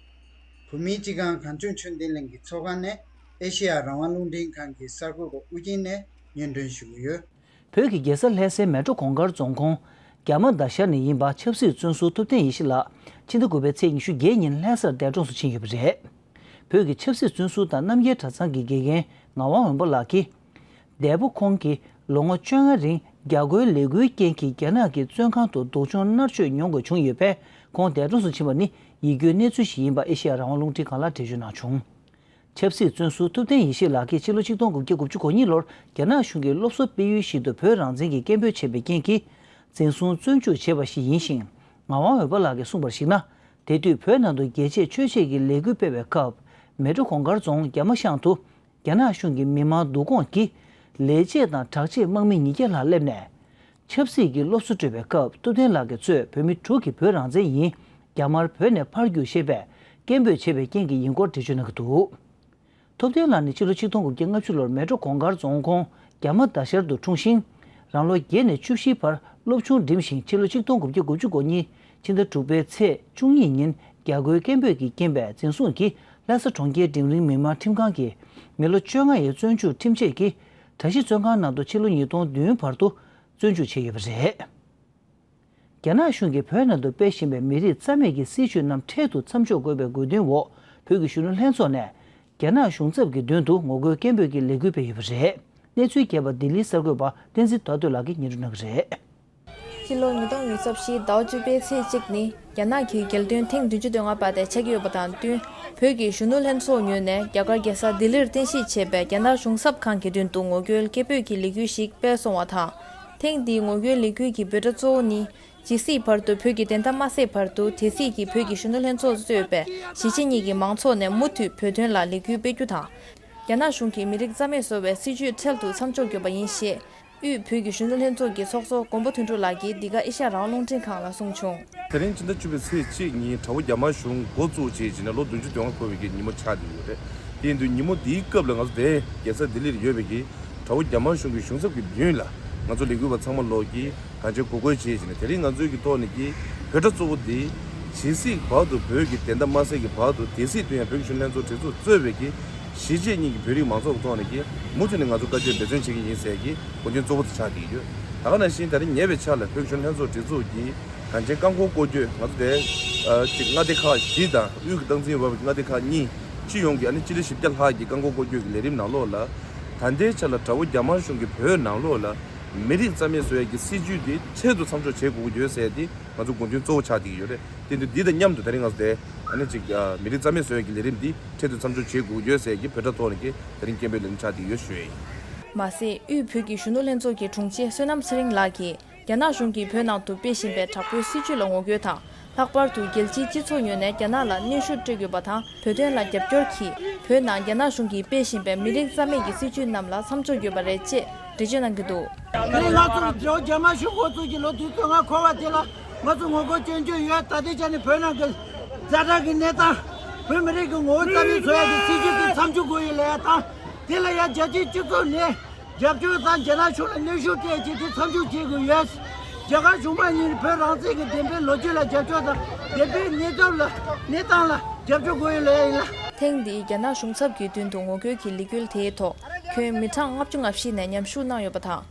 བོད་མིའི་སྤྱི་ཁང་གངས་ལྗོངས་ཆོས་ལྡན་གླིང་གི་ཚོགས་ཁང་ནས་ཨེ་ཤེ་ཡ་རང་དབང་རླུང་འཕྲིན་ཁང་གི་གསར་འགོད་པ་དབུ་རྒྱན་ནས་སྙན་སྒྲོན་ཞུ་གི་ཡོད། བོད་ཀྱི་རྒྱལ་ས་ལྷ་སའི་མལ་གྲོ་གུང་དཀར་རྫོང་ཁོངས་རྒྱ་མ་མདའ་ཤར་ནས་ཡིན་པ་ཆབ་སྲིད་བཙོན་ཟུར་ཐུབ་བསྟན་ཡེ་ཤེས་ལགས་ཕྱི་ཟླ་དགུ་པའི་ཚེས་ཉི་ཤུ་བརྒྱད་ཉིན་ལྷ་སར་འདས་གྲོངས་སུ་ཕྱིན་ཡོད་པ་རེད། བོད་ཀྱི་ཆབ་སྲིད་བཙོན་ཟུར་དང་རྣམ་རྒྱལ་གྲྭ་ཚང་གི་དགེ་རྒན་ངག་དབང་འོད་འབར་ལགས་ཀྱིས། འདས་པོ་ཁོང་གིས་ལོ་ངོ་བཅོ་ལྔ་རིང་རྒྱ་སྒོའི་ལས་འགུལ་རྐྱེན་གྱིས་རྒྱ་ནག་གི་བཙོན་ཁང་དུ་སྡུག་སྦྱོང་མནར་གཅོད་མྱོང་དགོས་བྱུང་ཡོད་པས། ཁོང་འདས་གྲོངས་སུ་ཕྱིན་པ་ནི་ཡིད་སྐྱོའི་གནས་ཚུལ་ཞིག་ཡིན་པ་ཨེ་ཤེ་ཡ་རང་དབང་རླུང་འཕྲིན་ཁང་ལ་འགྲེལ་བརྗོད་གནང་བྱུང་། ཆབ་སྲིད་བཙོན་ཟུར་ཐུབ་བསྟན་ཡེ་ཤེས་ལགས་ཀྱིས་ཕྱི་ལོ་ཆིག་སྟོང་དགུ་བརྒྱ་དགུ་བཅུ་གོ་གཉིས་ལོར་རྒྱ་ནག་གཞུང་གི་སློབ་གསོ་སྤེལ་ཡུལ་ཞིག་ཏུ་བོད་རང་བཙན་གྱི་སྐད་འབོད་བྱས་པའི་རྐྱེན་གྱིས། འཛིན་བཟུང་བཙོན་འཇུག་བྱས་པ་ཞིག་ཡིན་ཞིང་། ངག་དབང་འོད་འབར་ལགས་ཀྱིས་གསུངས་པར་གཞིགས་ན། དེ་དུས་བོད་ནང་དུ་རྒྱལ་གཅེས་ཆོས་གཅེས་ཀྱི་ལས་འགུལ་སྤེལ་བའི་སྐབས། མལ་གྲོ་གུང་དཀར་རྫོང་རྒྱ་མ་ཤང་དུ། རྒྱ་ནག་གཞུང་གིས་མི་མང་བསྡུ་སྐོང་གིས་ལས་བྱེད་དང་དྲག་ཆས་དམག་མི་ཉིས་བརྒྱ་ལྷག་སླེབས་ནས། ཆབ་སྲིད་ཀྱི་སློབ་གསོ་སྤྲོད་པའི་སྐབས། ཐུབ་བསྟན་ལགས་ཀྱིས་གཙོས་བོད་མི་དྲུག་གིས་བོད་རང་བཙན་ཡིན། རྒྱ་དམར་བོད་ནས་ཕར་རྒྱུགས་ཞེས་པའི་སྐད་འབོད་བྱས་པའི་རྐྱེན་གྱིས་ཡིན་སྐོར་འགྲེལ་བརྗོད་གནང་གི་འདུག་ཐུབ་བསྟན་ལགས་ནི་ཕྱི་ལོ་ཆིག་སྟོང་དགུ་བརྒྱ་ལྔ་བཅུ་ལོར་མལ་གྲོ་གུང་དཀར་རྫོང་ཁོངས་རྒྱ་མ་མདའ་ཤར་དུ་འཁྲུངས་ཤིང་། རང་ལོ་བརྒྱད་ནས་བཅུ་བཞིའི་བར་སློབ་ཆུང་འགྲིམས་ཤིང་། ཕྱི་ལོ་ཆིག་སྟོང་དགུ་བརྒྱ་དགུ་བཅུ་གོ་གཉིས་ཕྱི་ཟླ་དྲུག་པའི་ཚེས་བཅུ་གཉིས་ཉིན་རྒྱ་སྒོའི་སྐད་འབོད་ཀྱི་རྐྱེན་པས་འཛིན་བཟུང་གིས་ལྷ་ས་གྲོང་ཁྱེར་འབྲིང་རིམ་མི་དམངས་ཁྲིམས་ཁང་གིས་མི་ལོ་བཅོ་ལྔ་ཡི་བཙོན་འཇུག་ཁྲིམས་ཆད་ཀྱིས་གྲྭ་བཞི་བཙོན་ཁང་ནང་དུ་ཕྱི་ལོ་ཉིས་སྟོང་བདུན་བར་དུ་བཙོན་འཇུག་བྱས་ཡོད་པ་རེད། རྒྱ་ནག་གཞུང་གིས་བོད་ནང་དུ་སྤེལ་བཞིན་པའི་མི་རིགས་རྩ་མེད་ཀྱི་སྲིད་བྱུས་རྣམས་འཕྲལ་དུ་མཚམས་འཇོག་དགོས་པའི་དགོས་འདུན་འོག་བོད་ཀྱི་གཞོན་ནུ་ལྷན་ཚོགས་ནས་རྒྱ་ནག་གཞུང་ཚབ་ཀྱི་མདུན་དུ་ངོ་རྒོལ་སྐད་འབོད་ཀྱི་ལས་འགུལ་སྤེལ་ཡོད་པ་རེད། གནས་ཚུལ་རྒྱས་པ་ལྡི་ལིའི་གསར་འགོད་པ་བསྟན་འཛིན་དར་སྟོད་ལགས་ཀྱིས་སྙན་སྒྲོན་གནང་གི་རེད། སྤྱི་ལོ་ཉིས་སྟོང་ཉི་ཤུ་རྩ་བཞི་ཟླ་བ་བཅུ་པའི་ཚེས་གཅིག་ནི་རྒྱ་ནག་གི་རྒྱལ་སྟོན་ཐེངས་བདུན་ཅུ་དོན་ལྔ་པ་དེ་ཆགས་ཀྱི་ཡོད་པ་དང་བསྟུན། བོད་ཀྱི་གཞོན་ནུ་ལྷན་ཚོགས་ངོས་ནས་རྒྱ་གར་རྒྱལ་ས་ལྡི་ལིར་རྟེན་གཞི་བྱས་པའི་རྒྱ་ནག་གཞུང་ཚབ་ཁང་གི་མདུན་དུ་ངོ་རྒོལ་སྐད་འབོད་ཀྱི་ལས་འགུལ་ཞིག་སྤེལ་སོང་བ་དང་། ཐེངས་འདིའི་ངོ་རྒོལ་ལས་འགུལ་གྱི་འབོད་སྒྲ་གཙོ་བོ་ནི། ཇི་སྲིད་བར་དུ་བོད་ཀྱི་བདེན་མཐའ་མ་གསལ་བར་དུ། དེ་སྲིད་ཀྱི་བོད་ཀྱི་གཞོན་ནུ་ལྷན་ཚོགས་གཙོས་པའི་གཞིས་བྱེས་གཉིས་ཀྱི་མང་ཚོགས་ནས་མུ་མཐུད་བོད་དོན་ལ་ལས་འགུལ་སྤེལ་རྒྱུ་དང་། རྒྱ་ནག་གཞུང་གིས་མི་རིགས་རྩ་མེད་བཟོ་བའི་སྲིད་བྱུས་འཕྲལ་དུ་མཚམས་འཇོག་དགོས་པ་ཡིན་ཞེས། དབུས་བོད་ཀྱི་གཞོན་ནུ་ལྷན་ཚོགས་ཀྱི་ཚོགས་གཙོ་མགོན་པོ་དོན་གྲུབ་ལགས་ཀྱིས་འདི་ག་ཨེ་ཤ་ཡ་རང་དབང་རླུང་འཕྲིན་ཁང་ལ་གསུངས་བྱུང་། དེ་རིང་ཕྱི་ཟླ་བཅུ་པའི་ཚེས་གཅིག་ཉིན་དགྲ་བོ་རྒྱ་དམར་གཞུང་འགོ་བཙུགས་བྱས་བྱས་ནས་ལོ་བདུན་ཅུ་དོན་ལྔ་འཁོར་བའི་གི་ཉིན་མོ་ཆགས་བསྡད་ཡོད་རེད། དེ་ཡིན་དུས་ཉིན་མོ་འདིའི་སྐབས་ལ་ང་ཚོ་དེ་རྒྱལ་ས་ལྡི་ལིར་ཡོད་པའི་གི་དགྲ་བོ་རྒྱ་དམར་གཞུང་གི་གཞུང་ཚབ་ཀྱི་མདུན་ལ་ང་ཚོ་ལས་འགུལ་བ་ཚང་མ་ལོག་གིས་གང་ཅི་འགོག་རྒོལ་བྱས་བྱས་ནས། དེ་རིང་ང་ཚོའི་གི་ཐོག་ནས་ཀྱི་འབོད་སྒྲ་གཙོ་བོ་དེ། ཇི་སྲིད་བར་དུ་བོད་ཀྱི་བདེན་མཐའ་མ་གསལ་གྱི་བར་དུ། དེ་སྲིད་དུ་ཡང་བོད་ཀྱི་གཞོན་ནུ་ལྷན་ཚོགས་སྒྲིག་འཛུགས་གཙོས་པའི་གི་གཞིས་བྱེས་གཉིས་ཀྱི་བོད་རིགས་མང་ཚོགས་ཀྱི་ཐོག་ནས་ཀྱི་མུ་མཐུད་ནས་ང་ཚོ་བཀའ་ཆད་འབད་བརྩོན་བྱེད་ཀྱི་ཡིན་ཟེར་གྱི་དགོངས་དོན་གཙོ་བོ་དེ་ཆགས་བསྡད་ཀྱི་ཡོད། ད་ག་ནང་བཞིན་དེ་རིང་ཉེ་བའི་ཆར་ལ་བོད་ཀྱི་གཞོན་ནུ་ལྷན་ཚོགས་སྒྲིག་འཛུགས་ཀྱིས་གངས་ཅན་རྐང་འཁོར་སྐོར་སྐྱོད། ང་ཚོ་དེ་ཨ་ཅིག་མངའ་སྡེ་ཁག་བཞི་དང་དབུས་ཀྱི་སྟངས་འཛིན་འོག་གི་མངའ་སྡེ་ཁག་གཉིས། སྤྱི་ཡོངས་ཀྱི་ཨ་ནི་སྤྱི་ལེ་བཞི་བརྒྱ་ལྷག་གི་རྐང་འཁོར་སྐོར་སྐྱོད་ཀྱི་ལས་རིམ་ནང་ལོགས་ལ། ད་ལྟའི་ཆ་ལ་དགྲ་བོ་རྒྱ་དམར་གཞུང་གིས་བོད་ནང་ལོགས་ལ་མི་རིགས་རྩ་མེད་བཟོ་ཡས་ཀྱི་སྲིད་བྱུས་དེ་འཕྲལ་དུ་མཚམས་འཇོག་བྱེད་དགོས་ཀྱི་ཡོད་ཟེར་ཏེ་ང་ཚོ་དགོངས་དོན་གཙོ་བོ་ཆགས་བསྡད་ཀྱི་ཡོད་རེད། དེ་འདི་འདི་དང་མཉམ་དུ་དེ་རིང་ང་ཚོ་དེ་ཨ་ནི་ཅིག་ཨ་མི་རིགས་རྩ་མེད་བཟོ་ཡས་ཀྱི་ལས་རིམ་འདི་འཕྲལ་དུ་མཚམས་འཇོག་བྱེད་དགོས་ཀྱི་ཡོད་ཟེར་གྱི་འབོད་སྒྲ་ཐོག་ནས་ཀྱི་དེ་རིང་སྐད་འབོད་ལེན་ཆགས་བསྡད་ཀྱི་ཡོད་ཞུ་ཡས་ཡིན། མ་ཟད། དབུས་བོད་ཀྱི་གཞོན་ནུ་ལྷན་ཚོགས་ཀྱི་དྲུང་ཆེ་བསོད་ནམས་ཚེ་རིང་ལགས་ཀྱིས། རྒྱ་ནག་གཞུང་གིས་བོད་ནང་དུ་སྤེལ་བཞིན་པའི་དྲག་པོའི་སྲིད་བྱུས་ལ་ངོ་རྒོལ་དང་། ལྷག་པར་དུ་རྒྱལ་སྤྱིའི་སྤྱི་ཚོགས་ངོས་ནས་རྒྱ་ནག་ལ་གནོན་ཤུགས་སྤྲོད་དགོས་པ་དང་། བོད་དོན་ལ་རྒྱབ་སྐྱོར་གྱིས། བོད་ནང་རྒྱ་ནག་གཞུང་གིས་སྤེལ་བཞིན་པའི་མི་རིགས་རྩ་མེད་ཀྱི་སྲིད་བྱུས་རྣམས་ལ་མཚམས་འཇོག་དགོས་པ་རེད་ཅེས་འགྲེལ་བརྗོད་གནང་གི་འདུག་དེ་ང་ཚོ་རྒྱ་རྒྱ་དམར་གཞུང་འགོ་བཙུགས་ཀྱི་ལོ་དུས་ཚོད་ལྔ་འཁོར་བ་དེ་ལ་ང་ཚོ་ངོ་རྒོལ་སྐྱོན་བརྗོད་ཡོད། ད་ལྟའི་ཆ་ནས་བོད་ནང་གི་ཛ་དྲག་གི་གནས་སྟངས་ བོད་མི་རིགས་ཀྱི་ངོ་བོ་རྩ་མེད་བཟོ་ཡ་གི་སྲིད་ཇུས་དེ་མཚམས་འཇོག་དགོས་ཡོད་ལབ་ཡ་དང་། དེ་ལ་ཡང་རྒྱལ་སྤྱིའི་སྤྱི་ཚོགས་ནས་རྒྱབ་སྐྱོར་དང་རྒྱ་ནག་གཞུང་ལ་གནོན་ཤུགས་སྤྲད་རྗེས་དེ་མཚམས་འཇོག་བྱེད་དགོས་ཡོད། རྒྱ་གར་གཞུང་མང་གཉིས་ནས་བོད་རང་བཙན་གྱི་བདེན་པའི་ལོ་རྒྱུས་ལ་རྒྱབ་སྐྱོར་དང་བདེན་པའི་གནས་སྟངས་ལ་གནས་སྟངས་ལ་རྒྱབ་སྐྱོར་དགོས་ཡོད་ལབ་ཡ་ཡིན་ལ། ཐེངས་འདིའི་རྒྱ་ནག་གཞུང་ཚབ་ཀྱི་མདུན་དུ་ངོ་རྒོལ་གྱི་ལས་འགུལ་དེའི་ཐོག་ཁྱོན་མི་གྲངས་ལྔ་བཅུ་ང་བཞི་ནས་མཉམ་ཞུགས་གནང་ཡོད་པ་དང་།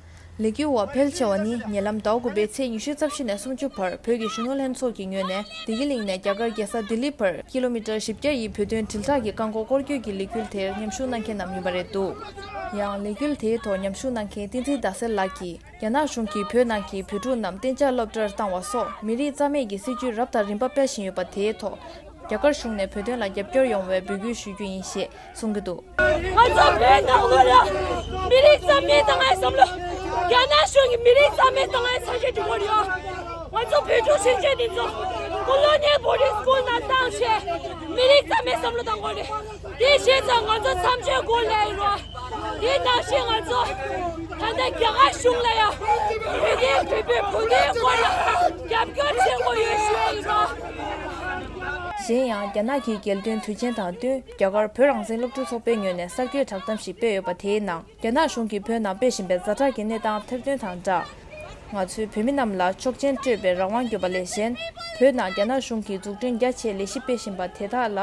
ལས་འགུལ་བ་ཕལ་ཆེ་བ་ནི་ཉེ་ལམ་ཟླ་དགུ་པའི་ཚེས་ཉི་ཤུ་རྩ་བཞི་ནས་སུམ་ཅུ་བར་བོད་ཀྱི་གཞོན་ནུ་ལྷན་ཚོགས་ཀྱི་ངོས་ནས་བདེ་སྐྱིད་གླིང་ནས་རྒྱ་གར་རྒྱལ་ས་ལྡི་ལི་བར་ཀི་ལོ་མི་ཊར་བཞི་བརྒྱ་ཡི་བོད་དོན་དྲིལ་བསྒྲགས་ཀྱི་བཀག་འགོག་སྐོར་སྐྱོད་ཀྱི་ལས་འགུལ་དེར་མཉམ་ཞུགས་གནང་མཁན་རྣམས་ཡིན་པ་རེད་འདུག་ཡང་ལས་འགུལ་དེའི་ཐོག་མཉམ་ཞུགས་གནང་མཁན་བསྟན་འཛིན་ཟླ་གསལ་ལགས་ཀྱིས། རྒྱ་ནག་གཞུང་གིས་བོད་ནང་གི་བོད་ཕྲུག་རྣམས་གཏན་འཇགས་སློབ་གྲྭར་བཏང་བ་སོགས་མི་རིགས་རྩ་མེད་ཀྱི་སྲིད་ཇུས་རབ་དང་རིམ་པ་སྤེལ་བཞིན་ཡོད་པ་དེའི་ཐོག་རྒྱ་གར་གཞུང་ནས་བོད་དོན་ལ་རྒྱབ་སྐྱོར་ཡོང་བའི་འབོད་སྐུལ་ཞུ་རྒྱུ་ཡིན་ཞེས་གསུང་གི་འདུག་ང་ཚོ་བོད་ནང་ལོགས་ལ་མི་རིགས་རྩ་མེད་བཏང་ཡའི་བསམ་བློ། རྒྱ་ནག་གཞུང་གིས་མི་རིགས་རྩ་མེད་བཏང་ཡའི་ཚ་ཤད་སྒྲུབ་ཀྱི་ཡོད། ང་ཚོ་བོད་ཕྲུག་ཆུང་ཆུང་འདི་ཚོ་ཀོ་ལོ་ནི་ཡལ་བོར་ཌིང་སི་ཀུལ་ནང་བཏང་བྱས་མི་རིགས་རྩ་མེད་བསམ་བློ་བཏང་དགོས་རེད། དེ་བྱས་ཙང་ང་ཚོ་མཚམས་གཅོད་དགོས་ལབ་ཡིན་རོགས། དེ་ནང་བཞིན་ང་ཚོ་ད་ལྟ་རྒྱ་གར་གཞུང་ལ་ཡང་བོད་དོན་བོད་པའི་བོད་དོན་སྐོར་ལ་རྒྱབ་སྐྱོར་བྱེད་དགོས་ཡོད་ཞུ་ཡ་ཡིན་རོགས། གཞན་ཡང་རྒྱ་ནག་གི་རྒྱལ་དོན་དུས་ཆེན་དང་བསྟུན་རྒྱ་གར་བོད་རང་བཙན་སློབ་ཕྲུག་ཚོགས་པའི་ངོས་ནས་གསར་འགོད་བསྒྲགས་གཏམ་ཞིག་སྤེལ་ཡོད་པ་དེའི་ནང་རྒྱ་ནག་གཞུང་གིས་བོད་ནང་སྤེལ་བཞིན་པའི་ཛ་དྲག་གི་གནས་སྟངས་ཐེར་འདོན་དང་སྦྲགས། ང་ཚོས་བོད་མི་རྣམས་ལ་ཆོག་མཆན་སྤྲོད་པའི་རང་དབང་དགོས་པ་ལས་གཞན། བོད་ནང་རྒྱ་ནག་གཞུང་གིས་འཛུགས་སྐྲུན་རྒྱ་ཆེ་ལས་གཞི་སྤེལ་བཞིན་པ་དེ་དག་ལ་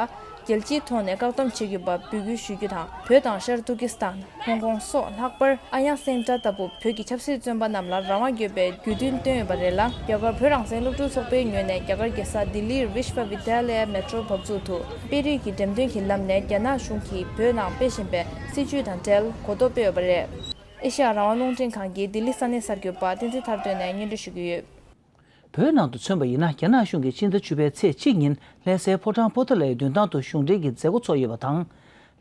རྒྱལ་སྤྱིའི་ཐོག་ནས་བཀག་སྡོམ་བྱེད་དགོས་པ་འབོད་སྐུལ་ཞུ་རྒྱུ་དང་། བོད་དང་ཤར་ཏུར་ཀི་སི་ཐན། ཧོང་ཀོང་སོགས་ལྷག་པར་ཨ་ཡང་སེང་ཏྲ་ལྟ་བུ་བོད་ཀྱི་ཆབ་སྲིད་བཙོན་པ་རྣམས་ལ་རང་དབང་དགོས་པའི་དགོས་འདུན་བཏོན་ཡོད་པ་རེད་ལ། རྒྱ་གར་བོད་རང་བཙན་སློབ་ཕྲུག་ཚོགས་པའི་ངོས་ནས་རྒྱ་གར་རྒྱལ་ས་ལྡི་ལིའི་Vishwavidyalaya Metro བབས་ཚུགས་དུ་དཔེ་རིས་ཀྱི་འགྲེམས་སྟོན་གྱི་ལམ་ནས་རྒྱ་ནག་གཞུང་གིས་བོད་ནང་སྤེལ་བཞིན་པའི་སྲིད་བྱུས་དང་འབྲེལ་གོ་རྟོགས་སྤེལ་ཡོད་པ་རེད། ཨེ་ཤ་ཡ་རང་དབང་རླུང་འཕྲིན་ཁང་གི་ལྡི་ལི་ས་གནས་གསར་འགོད་པ་བསྟན་འཛིན་ཐར་སྟོན་ནས་སྙན་སྒྲོན་ཞུ་གི་ཡོད། བོད་ནང་དུ་མཚོན་པ་ཡིན་ན། རྒྱ་ནག་གཞུང་གིས་ཕྱི་ཟླ་བཅུ་པའི་ཚེས་གཅིག་ཉིན་ལྷ་སའི་ཕོ་བྲང་པོ་ཏཱ་ལའི་མདུན་ཐང་དུ་གཞུང་འབྲེལ་གྱི་མཛད་སྒོ་ཚོགས་ཡོད་པ་དང་།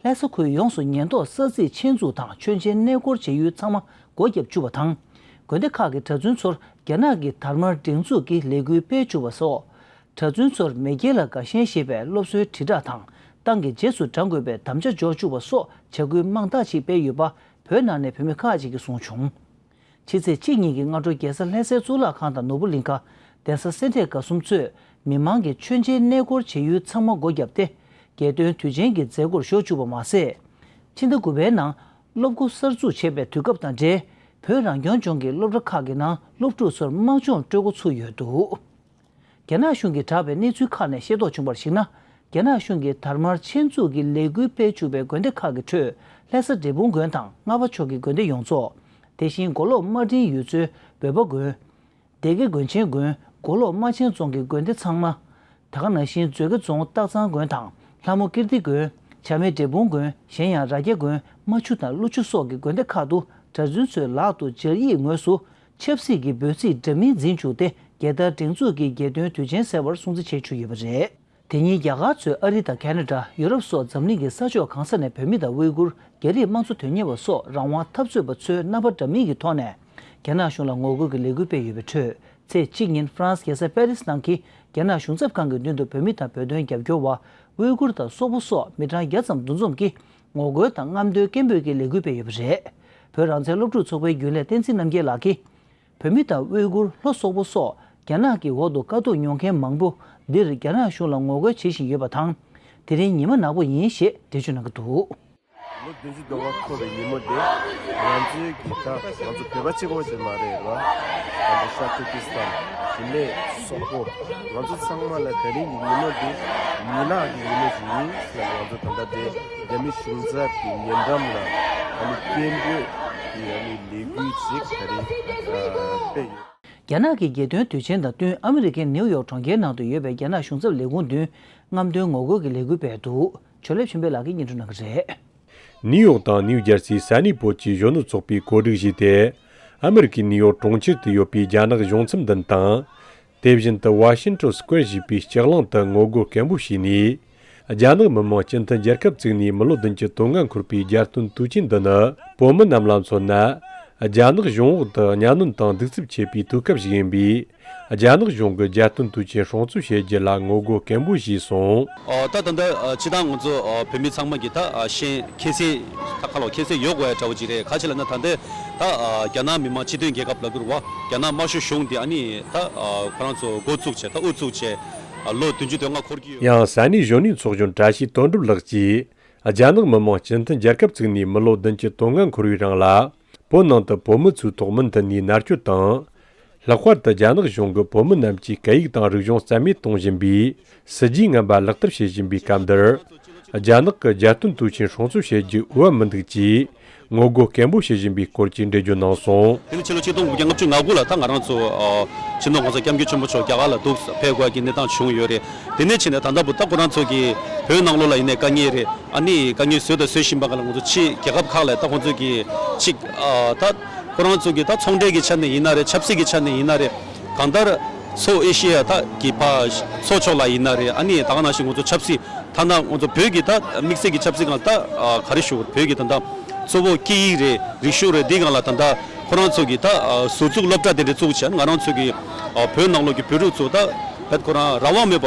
ལྷ་ས་ཁུལ་ཡོངས་སུ་ཉེན་རྟོག་ས་ཚིགས་ཆེད་འཛུགས་དང་མཆོད་མཇལ་གནས་སྐོར་བྱེད་ཡུལ་ཚང་མ་སྒོ་བརྒྱབ་བཅུག་པ་དང་། དགོན་སྡེ་ཁག་གི་གྲྭ་བཙུན་ཚོར་རྒྱ་ནག་གི་དར་དམར་སྒྲེང་འཛུགས་ཀྱི་ལས་འགུལ་སྤེལ་བཅུག་པ་སོགས། གྲྭ་བཙུན་ཚོར་མེས་རྒྱལ་ལ་དགའ་ཞེན་ཞེས་པའི་སློབ་གསོའི་དྲིལ་བསྒྲགས་དང་། ཏང་གི་རྗེས་སུ་འབྲང་དགོས་པའི་དམ་བཅའ་འཇོག་བཅུག་པ་སོགས་བྱ་འགུལ་མང་དག་ཅིག་སྤེལ་ཡོད་པ། བོད་ནང་ནས་བོད་མི་ཁག་ཅིག་གིས་གསུངས་བྱུང་། ཕྱི་ཚེས་གཅིག་ཉིན་གྱི་སྔ་དྲོ་རྒྱལ་ས་ལྷ་སའི་གཙུག་ལག་ཁང་དང་ནོར་བུ་གླིང་ཁ། གདན་ས་སེ་འབྲས་དགའ་གསུམ་གཙོས་མི་མང་གིས་མཆོད་མཇལ་གནས་སྐོར་བྱེད་ཡུལ་ཚང་མ་སྒོ་བརྒྱབ་སྟེ། རྒྱལ་སྟོན་དུས་ཆེན་གྱི་མཛད་སྒོར་ཞུགས་བཅུག་པ་མ་ཟད། ཕྱི་ཟླ་དགུ་པའི་ནང་སློབ་འགོ་གསར་འཛུགས་བྱས་པའི་དུས་སྐབས་དང་འབྲེལ། བོད་རང་སྐྱོང་ལྗོངས་ཀྱི་སློབ་གྲྭ་ཁག་གི་ནང་སློབ་ཕྲུག་ཚོར་དམག་སྦྱོང་སྤྲོད་འགོ་ཚུགས་ཡོད་འདུག་རྒྱ་ནག་གཞུང་གིས་བསྒྲགས་པའི་གནས་ཚུལ་ཁག་ནས་ཤེས་རྟོགས་བྱུང་བར་གཞིགས་ན། རྒྱ་ནག་གཞུང་གིས་དར་དམར་ཆེད་འཛུགས་ཀྱི་ལས་འགུལ་སྤེལ་བཅུག་པའི་དགོན་སྡེ་ཁག་གི་ཁྲོད། ལྷ་ས་འབྲས་སྤུངས་དགོན་དང་རྔ་བ་ཕྱོགས་ཀྱི་དགོན་སྡེ་ཡོངས་རྫོགས། དེ་བཞིན་མགོ་ལོག་དམར་སྤྲིན་ཡུལ་ཚོའི་བོད་པ་དགོན། སྡེ་དགེ་དགོན་ཆེན་དགོན། མགོ་ལོག་རྨ་ཆེན་རྫོང་གི་དགོན་སྡེ་ཚང་མ། དེ་ག་ནང་བཞིན་མཛོད་དགེ་རྫོང་སྟག་ཚང་དགོན་དང་། ལྷ་མོ་ཀིརྟི་དགོན། བྱམས་མེད་འབྲས་སྤུངས་དགོན། གཞན་ཡང་ར་རྒྱ་དགོན། རྨ་ཆུ་དང་ཀླུ་ཆུ་སོགས་ཀྱི་དགོན་སྡེ་ཁག་ཏུ་གྲྭ་བཙུན་ཚོའི་ལག་ཏུ་སྦྱར་ཡིག་ངོས་སུ། ཆབ་སྲིད་ཀྱི་འབོད་ཚིག་འདྲ་མིན་འཛིན་བཅུག་སྟེ། རྒྱལ་དར་སྒྲེང་འཛུགས་ཀྱིས་རྒྱལ་སྟོན་དུས་ཆེན་གསལ་བར་སྲུང་བརྩི་བྱེད་བཅུག་ཡོད་པ་རེད། དེ་ཉིན་རྒྱ་གར་གཙོས་ཨ་རི་དང་ཁེ་ན་ཌ། ཡུ་རོབ་སོགས་འཛམ་གླིང་གི་ས་ཕྱོགས་གང་ས་ནས་བོད་མི་དང་ཝེ་གུར། རྒྱ་རིགས་དམངས་གཙོ་དོན་གཉེར་བ་སོགས་རང་དབང་འཐབ་རྩོད་པ་ཚོའི་རྣམ་པ་འདྲ་མིན་གྱི་ཐོག་ནས། རྒྱ་ནག་གཞུང་ལ་ངོ་རྒོལ་གྱི་ལས་འགུལ་སྤེལ་ཡོད་པའི་ཁྲོད། ཚེས་གཅིག་ཉིན་ཧྥ་རན་སི་རྒྱལ་ས་པེ་རི་སི་ནང་གི་རྒྱ་ནག་གཞུང་ཚབ་ཁང་གི་མདུན་དུ་བོད་མི་དང་བོད་དོན་རྒྱབ་སྐྱོར་བ། ཝེ་གུར་དང་སོག་པོ་སོགས་མི་གྲངས་བརྒྱ་ཙམ་འདུ་འཛོམས་ཀྱིས། ངོ་རྒོལ་དང་རྔམ་སྟོན་སྐད་འབོད་ཀྱི་ལས་འགུལ་སྤེལ་ཡོད་པ་རེད། བོད་རང་བཙན་སློབ་ཕྲུག་ཚོགས་པའི་རྒྱུན་ལས་བསྟན་འཛིན་རྣམ་རྒྱལ་ལགས་ཀྱིས། བོད་མི་དང་ཝེ་གུར། ལྷོ་སོག་པོ་སོགས་རྒྱ་ནག་གི་འོག་ཏུ་དཀའ་སྡུག་མྱོང་མཁན་མང་པོ་འདིར་རྒྱ་ནག་གཞུང་ལ་ངོ་རྒོལ་བྱེད་བཞིན་ཡོད་པ་དང་། དེ་རིང་ཉི་མ་ནག་པོ་ཡིན་ཞེས་འགྲེལ་བརྗོད་གནང་གི་འདུག་ལོ་བདུན་ཅུ་དོན་ལྔ་འཁོར་བའི་ཉིན་མོ་འདིར། ང་ཚོའི་གི་ད་ང་ཚོ་བོད་པ་གཅིག་པོ་ཞིག་མ་རེད་ར། ང་ཚོ་ཤར་ཏུར་ཀི་སི་ཐན། དེ་ནས་སོག་པོ། ང་ཚོ་ཚང་མ་ལ་དེ་རིང་གི་ཉིན་མོ་འདི་མི་ནག་གི་ཉིན་མོ་ཞིག་ཡིན་ཟེར་ནས། ང་ཚོ་ད་ལྟ་དེ་རྒྱ་མི་གཞུང་ཚབ་ཀྱི་ཉེ་འགྲམ་ལ་ཨ་ནི་སྐད་འབོད་ཀྱི་ཨ་ནི་ལས་འགུལ་ཞིག་ད་རིང་སྤེལ་ཡོད། རྒྱ་ནག་གི་རྒྱལ་སྟོན་དུས་ཆེན་དང་བསྟུན། ཨ་མི་རི་ཀའི་ནིའུ་ཡོག་གྲོང་ཁྱེར་ནང་དུ་ཡོད་པའི་རྒྱ་ནག་གཞུང་ཚབ་ལས་ཁུངས་མདུན་རྔམ་སྟོན་ངོ་རྒོལ་གྱི་ལས་འགུལ་སྤེལ་འདུག་ཇོ་ལེབ་ཆོས་འཕེལ་ལགས་ཀྱིས་སྙན་སྒྲོན་གནང་གི་རེད། ནིའུ་ཡོག་དང་ནིའུ་ཇར་སིའི་ས་གནས་བོད་ཀྱི་གཞོན་ནུ་ཚོགས་པས་གོ་སྒྲིག་བྱས་ཏེ། ཨ་མི་རི་ཀའི་ནིའུ་ཡོག་གྲོང་ཁྱེར་དུ་ཡོད་པའི་རྒྱ་ནག་གཞུང་ཚབ་མདུན་དང་། དེ་བཞིན་དུ་ཝ་ཤིང་ཊོན་སྐུ་ཝེར་ཞེས་པའི་ལྕགས་གླང་དུ་ངོ་རྒོལ་སྐད་འབོད་བྱས་ནས། རྒྱ་ནག་མི་དམངས་སྤྱི་མཐུན་རྒྱལ་ཁབ་བཙུགས་ནས་མི་ལོ་བདུན་ཅུ་དོན་ལྔ་འཁོར་བའི་རྒྱལ་སྟོན་དུས་ཆེན་འདི་ནི། བོད་མི་རྣམས་ལ་མཚོན་ན། རྒྱ་ནག་གཞུང་འོག་ཏུ་གཉའ་གནོན་དང་གདུག་རྩུབ་ཆེ་བའི་དུས་སྐབས་ཤིག་ཡིན་པས། རྒྱ་ནག་གཞུང་གི་རྒྱལ་སྟོན་དུས་ཆེན་སྲུང་བརྩི་བྱེད་རྒྱུ་ལ་ངོ་རྒོལ་སྐད་འབོད་བྱས་སོང་། ཨོ། ད་ད་ལྟ་སྤྱིར་བཏང་ང་ཚོ་བོད་མི་ཚང་མ་གི་ད་ཤེས་མཁྱེན་གསལ། ད་ཁ་ལོ་མཁྱེན་གསལ་ཡོད་དགོས་ཡ་འདྲ་བོ་ཅིག་རེད། ག་ཅི་ལབ་ན། ད་ལྟ་ད་རྒྱ་ནག་མི་དམངས་སྤྱི་མཐུན་རྒྱལ་ཁབ་ལབ་ཀྱི་རེད་བ། རྒྱ་ནག་དམར་ཤོག་གཞུང་དེ་ཨ་ནི་ད་ཁོ་རང་ཚོ་འགོ་བཙུགས་བྱས། ད་དབུ་བཙུགས་བྱས། ལོ་བདུན་ཅུ་དོན་ལྔ་འཁོར་གྱི་ཡོད། ཡང་ས་གནས་གཞོན་ནུའི་ཚོགས་གཞོན་བཀྲ་ཤིས་དོན་གྲུབ་ལགས་ཀྱིས། རྒྱ་ནག་མི་དམངས་སྤྱི་མཐུན་རྒྱལ་ཁབ་བཙུགས་ནས་མི་ལོ་བདུན་ཅུ་དོན་ལྔ་འཁོར་བའི་རིང་ལ། བོད་ནང་དུ་བོད་མི་ཚོའི་ཐོག་མུ་མཐུད་ནས་མནར་གཅོད་དང་། ལྷག་པར་དུ་རྒྱ་ནག་གཞུང་གིས་བོད་མི་རྣམས་ཀྱི་སྐད་ཡིག་དང་རིག་གཞུང་རྩ་མེད་གཏོང་བཞིན་པའི་སྲིད་ཇུས་ངན་པ་ལག་བསྟར་བྱེད་བཞིན་པའི་སྐབས་འདིར། རྒྱ་ནག་གི་རྒྱལ་སྟོན་དུས་ཆེན་སྲུང་བརྩི་བྱེད་རྒྱུ་འོས་པ་མི་འདུག་ཅེས་ངོ་རྒོལ་སྐད་འབོད་བྱེད་བཞིན་པའི་སྐོར་གྱི་འགྲེལ་བརྗོད་གནང་སོང་། དེ་ནི་ཕྱི་ལོ་ཆིག་སྟོང་དགུ་བརྒྱ་ལྔ་བཅུ་ང་དགུ་ལ་ད་ང་རང་ཚོ་ཨ་སྤྱི་ནོར་༸གོང་ས་༸སྐྱབས་མགོན་ཆེན་པོ་མཆོག་རྒྱ་གར་ལ་འདུག་ཕེབས་དགོས་ཀྱི་གནས་སྟངས་བྱུང་ཡོད་རེད། དེ་ནས་ཕྱིན་ནས་ད་ལྟ་བུ་ད་ཁོ་རང་ཚོ་གི་བོད་ནང་ལོགས་ལ་ཡིན་ནའི་དཀའ་ངལ་རེད། ཨ་ནི་དཀའ་ངལ་བཟོས་དང་བཟོ་བཞིན་པ་ག་ལ་ང་ཚོ་ཕྱི་རྒྱལ་ཁབ་ཁག་ལ་ད་ཁོང་ཚོ་གི་ཕྱི་ཨ་ད་ཁོ་རང་ཚོ་གི་ད་ཚོང་འབྲེལ་གྱི་ཆ་ནས་ཡིན་ན་རེད། ཆབ་སྲིད་ཀྱི་ཆ་ནས་ཡིན་ན་རེད། གང་ལྟར་མཚོ་ཨེ་ཤེ་ཡ་ད་གི་ཕ་མཚོ་ཕྱོགས་ལ་ཡིན་ན་རེད། ཨ་ནི་ད་ག་ནང་བཞིན་ང་ཚོ་ཆབ་སྲིད་ཐ་ན་ང་ཚོ་བོད་ཀྱི་ད་དམིགས་བསལ་གྱི་ཆབ་སྲིད་སྒང་ད་ཨ་ག་རེ་ཞུ་དགོས་རེད། བོད་ཀྱི་ད་ལྟ་གཙོ་བོ་སྐད་ཡིག་རེད། རིག་གཞུང་རེད། འདི་སྒང་ལ་ད་ལྟ་ཁོ་རང་ཚོ་གི་ད་ཨ་ཟུར་བཙུགས་སློབ་གྲྭ་དེ་འདྲ་བཙུགས་བྱས་ང་རང་ཚོ་གི་ཨ་བོད་ནང་ལོགས་ཀྱི་བོད་ཕྲུག་ཚོ་ད་བེད་ཁོ་རང་རང་དབང་མེད་པ་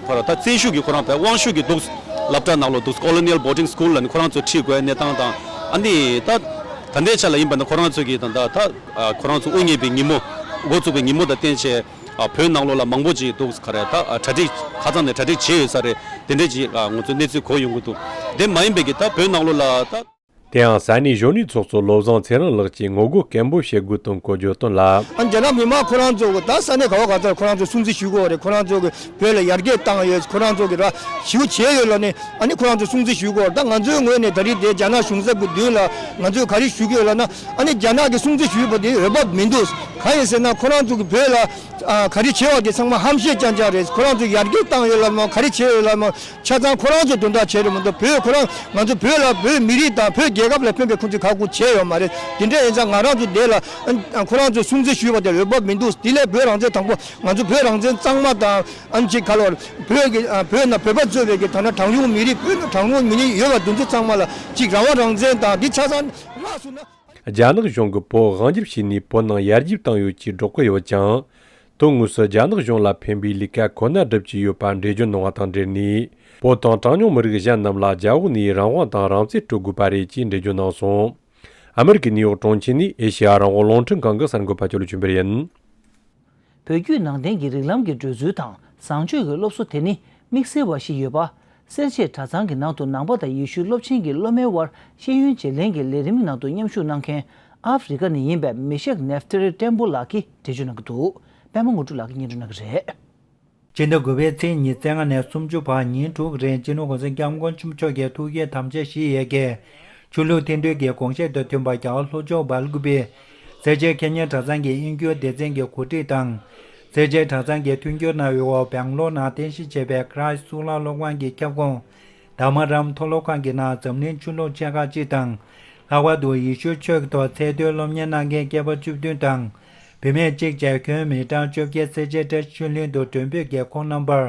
ཁོ་རང་ད་བཙན་ཤུགས་ཀྱིས་ཁོ་རང་བེད་དབང་ཤུགས་ཀྱིས་འདུག་སློབ་གྲྭ་ནང་ལོགས་འདུག་Colonial Boarding School ལ་ནི་ཁོ་རང་ཚོ་ཁྲིད་དགོས་གནས་སྟངས་དང་། ཨ་ནི་ད་ད་ལྟའི་ཆ་ལ་ཡིན་པ་ན་ཁོ་རང་ཚོ་གི་ད་ལྟ་ད་ཨ་ཁོ་རང་ཚོ་དབུ་བརྙེས་པའི་ཉིན་མོ་འགོ་བཙུགས་པའི་ཉིན་མོ་དང་བསྟུན་བྱས། ཨ་བོད་ནང་ལོགས་ལ་མང་པོ་ཅིག་འདུག་ག་རེ་ད་ཨ་གྲ་སྒྲིག་ཁ་སང་ནས་གྲ་སྒྲིག་བྱས་ཡོད་ས་རེད། དེ་འདྲས་ཅིག་ཨ་ང་ཚོ་གནས་ཚུལ་གོ་ཡོང་གི་འདུག་དེ་མ་ཡིན་པའི་གི་ད་བོད་ནང་ལོགས་ལ་ད། དེ་ཡང་ས་གནས་གཞོན་ནུའི་ཚོགས་གཙོ་བློ་བཟང་ཚེ་རིང་ལགས་ཀྱིས་ངོ་རྒོལ་སྐད་འབོད་བྱེད་དགོས་དོན་སྐོར་བརྗོད་དོན་ལ། ཨ་རྒྱ་ནག་མི་མང་ཁོ་རང་ཚོ་གི་ད་ས་གནས་ག་བ་ག་ཚར་ཁོ་རང་ཚོ་སྲུང་བརྩི་ཞུ་དགོས་རེད། ཁོ་རང་ཚོ་གི་བོད་ལ་ཡར་རྒྱས་བཏང་ཡོད། ཁོ་རང་ཚོ་གི་ར་ཞུ་བྱས་ཡོད་ལ་ནི། ཨ་ནི་ཁོ་རང་ཚོ་སྲུང་བརྩི་ཞུ་དགོས་རེད། ད་ང་ཚོའི་ངོས་ནས་ད་རེས་དེ་རྒྱ་ནག་གཞུང་ཚབ་ཀྱི་མདུན་ལ་ང་ཚོས་ག་རེ་ཞུ་གི་ཡོད་ལབ་ན། ཨ་ནི་རྒྱ་ནག་གི་སྲུང་བརྩི་ཞུས་པ་དེ་འོས་བབ་མི་འདུག་གང་ཡིན་ཟེར་ན་ཁོ་རང་ཚོ་གི་བོད་ལ་ཨ་ག་རེ་བྱས་པ་དེ་ཚང་མ་ཧམ་བཤད་རྐྱང་རྐྱང་རེད། ཁོ་རང་ཚོ་ཡར་རྒྱས་བཏང་ཡོད་ལ་མ་ག་རེ་བྱས་ཡོད་ལ་མ་ཆ་ཚང་ཁོ་རང་ཚོ་དོན་དག་བྱས་རེད་མ་གཏོགས་བོད་ཁོ་རང་ང་ཚོ་བོད་ལ་བོད་མི་རིགས་དང་བོད་རྒྱལ་ཁབ་ལ་ཕན་པའི་ཁོང་ཚོས་ཁག་པོ་བྱས་ཡོད་མ་རེད། དེ་འདྲ་ཡིན་ཙང་ང་རང་ཚོ་དེ་ལ་ཨ་ཁོ་རང་ཚོས་སྲུང་བརྩི་ཞུས་པ་དེ་འོས་བབ་མི་འདུག་དེ་ལས་བོད་རང་བཙན་དང་པོ་ང་ཚོ་བོད་རང་བཙན་གཙང་མ་དང་ཨ་ནི་ཅིག་ག་ལ་བོད་ཀྱི་ཨ་བོད་ནང་བོད་པ་གཙོས་པའི་གི་ད་ནང་གྲངས་ཉུང་མི་རིགས་བོད་ནང་གྲངས་ཉུང་མི་རིགས་ཡོད་པ་དེ་ཚོ་ཚང་མ་ལ་ཅིག་རང་དབང་རང་བཙན་དང་འདི་ཆ་ཚང་རག་སོང་ན། རྒྱ་ནག་གཞུང་གིས་བོད་དབང་སྒྱུར་བྱས་ནས་བོད་ནང་ཡར་རྒྱས་བཏང་ཡོད་ཅེས་སྒྲོག་གི་ཡོད་ཀྱང་། དོན་དངོས་སུ་རྒྱ་ནག་གཞུང་ལ་ཕན་པའི་ལས་ཀ་ཁོ་ན་སྒྲུབ་ཀྱི་ཡོད་པ་འགྲེལ་བརྗོད་གནང་བ་དང་འབྲེལ་ནས། བོད་དང་གྲངས་ཉུང་མི་རིགས་གཞན་རྣམས་ལ་རྒྱ་འོག་ནས་རང་དབང་དང་རང་བཙན་སྤྲོད་དགོས་པ་རེད་ཅེས་འགྲེལ་བརྗོད་གནང་སོང་། ཨ་མི་རི་ཀའི་ནིའུ་ཡོག་གྲོང་ཁྱེར་ནས་ཨེ་ཤེ་ཡ་རང་དབང་རླུང་འཕྲིན་ཁང་གི་གསར་འགོད་པ་ཅོ་ལི་ཆོས་འཕེལ་ཡིན། བོད་བརྒྱུད་ནང་བསྟན་གྱི་རིགས་ལམ་གྱི་བགྲོད་ཚུལ་དང་བཟང་སྤྱོད་ཀྱི་སློབ་གསོ་དེ་ནི་དམིགས་བསལ་བ་ཞིག་ཡོད་པ། སེར་བྱེས་གྲྭ་ཚང་གི་ནང་དུ་ནང་པ་དང་ཡེ་ཤུའི་སློབ་ཆེན་གྱི་སློབ་མའི་དབར་ཤེས་ཡོན་བརྗེ་ལེན་གྱི་ལས་རིམ་ནང་དུ་མཉམ་ཞུགས་གནང་མཁན་ཨ་ཧྥེ་རི་ཀ་ནས་ཡིན་པའི་མི་ཤེག་ནེབ་ཐེ་རི་བརྟན་པོ་ལགས་ཀྱིས་འགྲེལ་བརྗོད་གནང་གི་འདུག་པད་མ་དངོས་གྲུབ་ལགས་ཀྱིས་སྙན་སྒྲོན་གནང་གི་རེད། སྤྱི་ཟླ་དགུ་པའི་ཚེས་ཉི་ཤུ་རྩ་ལྔ་ནས་སུམ་ཅུ་བར་ཉིན་དྲུག་རིང་སྤྱི་ནོར་༸གོང་ས་༸སྐྱབས་མགོན་ཆེན་པོ་མཆོག་གིས་ཐུགས་བསྐྱེད་དམ་བཅའ་བཞི་ཡ་གི་ཆོས་ལུགས་མཐུན་སྒྲིལ་གྱི་དགོངས་བཞེད་དང་མཐུན་པར་རྒྱ་གར་ལྷོ་ཕྱོགས་སྦེལ་ཀུ་པེ་སེར་བྱེས་ཁེ་ཉན་གྲྭ་ཚང་གི་དབྱིན་སྐད་སྡེ་ཚན་གྱི་གོ་སྒྲིག་དང་། སེར་བྱེས་གྲྭ་ཚང་གིས་མཐུན་འགྱུར་གནང་བའི་འོག་སྦེང་ལོར་ནང་རྟེན་གཞི་བྱས་པའི་Christ གཙུག་ལག་སློབ་ཁང་གི་ཁྱབ་ཁོངས་དྷརྨ་རམ་མཐོ་སློབ་ཁང་གི་ནང་འཛམ་གླིང་ཆོས་ལུགས་ཆེ་ཁག་སྤྱི་དང་། ལྷག་པར་དུ་ཡེ་ཤུའི་ཆོས་ཀྱི་ཐོག་ཚད་མཐོའི་སློབ་གཉེར་གནང་མཁན་སྐྱེས་པ་བཅུ་བདུན་དང་། བུད་མེད་གཅིག་བཅས་ཁྱོན་མི་གྲངས་བཅོ་བརྒྱད་སེར་བྱེས་བཀྲ་ཤིས་ཆོས་གླིང་དུ་མགྲོན་འབོད་ཀྱིས་ཁོང་རྣམ་པར་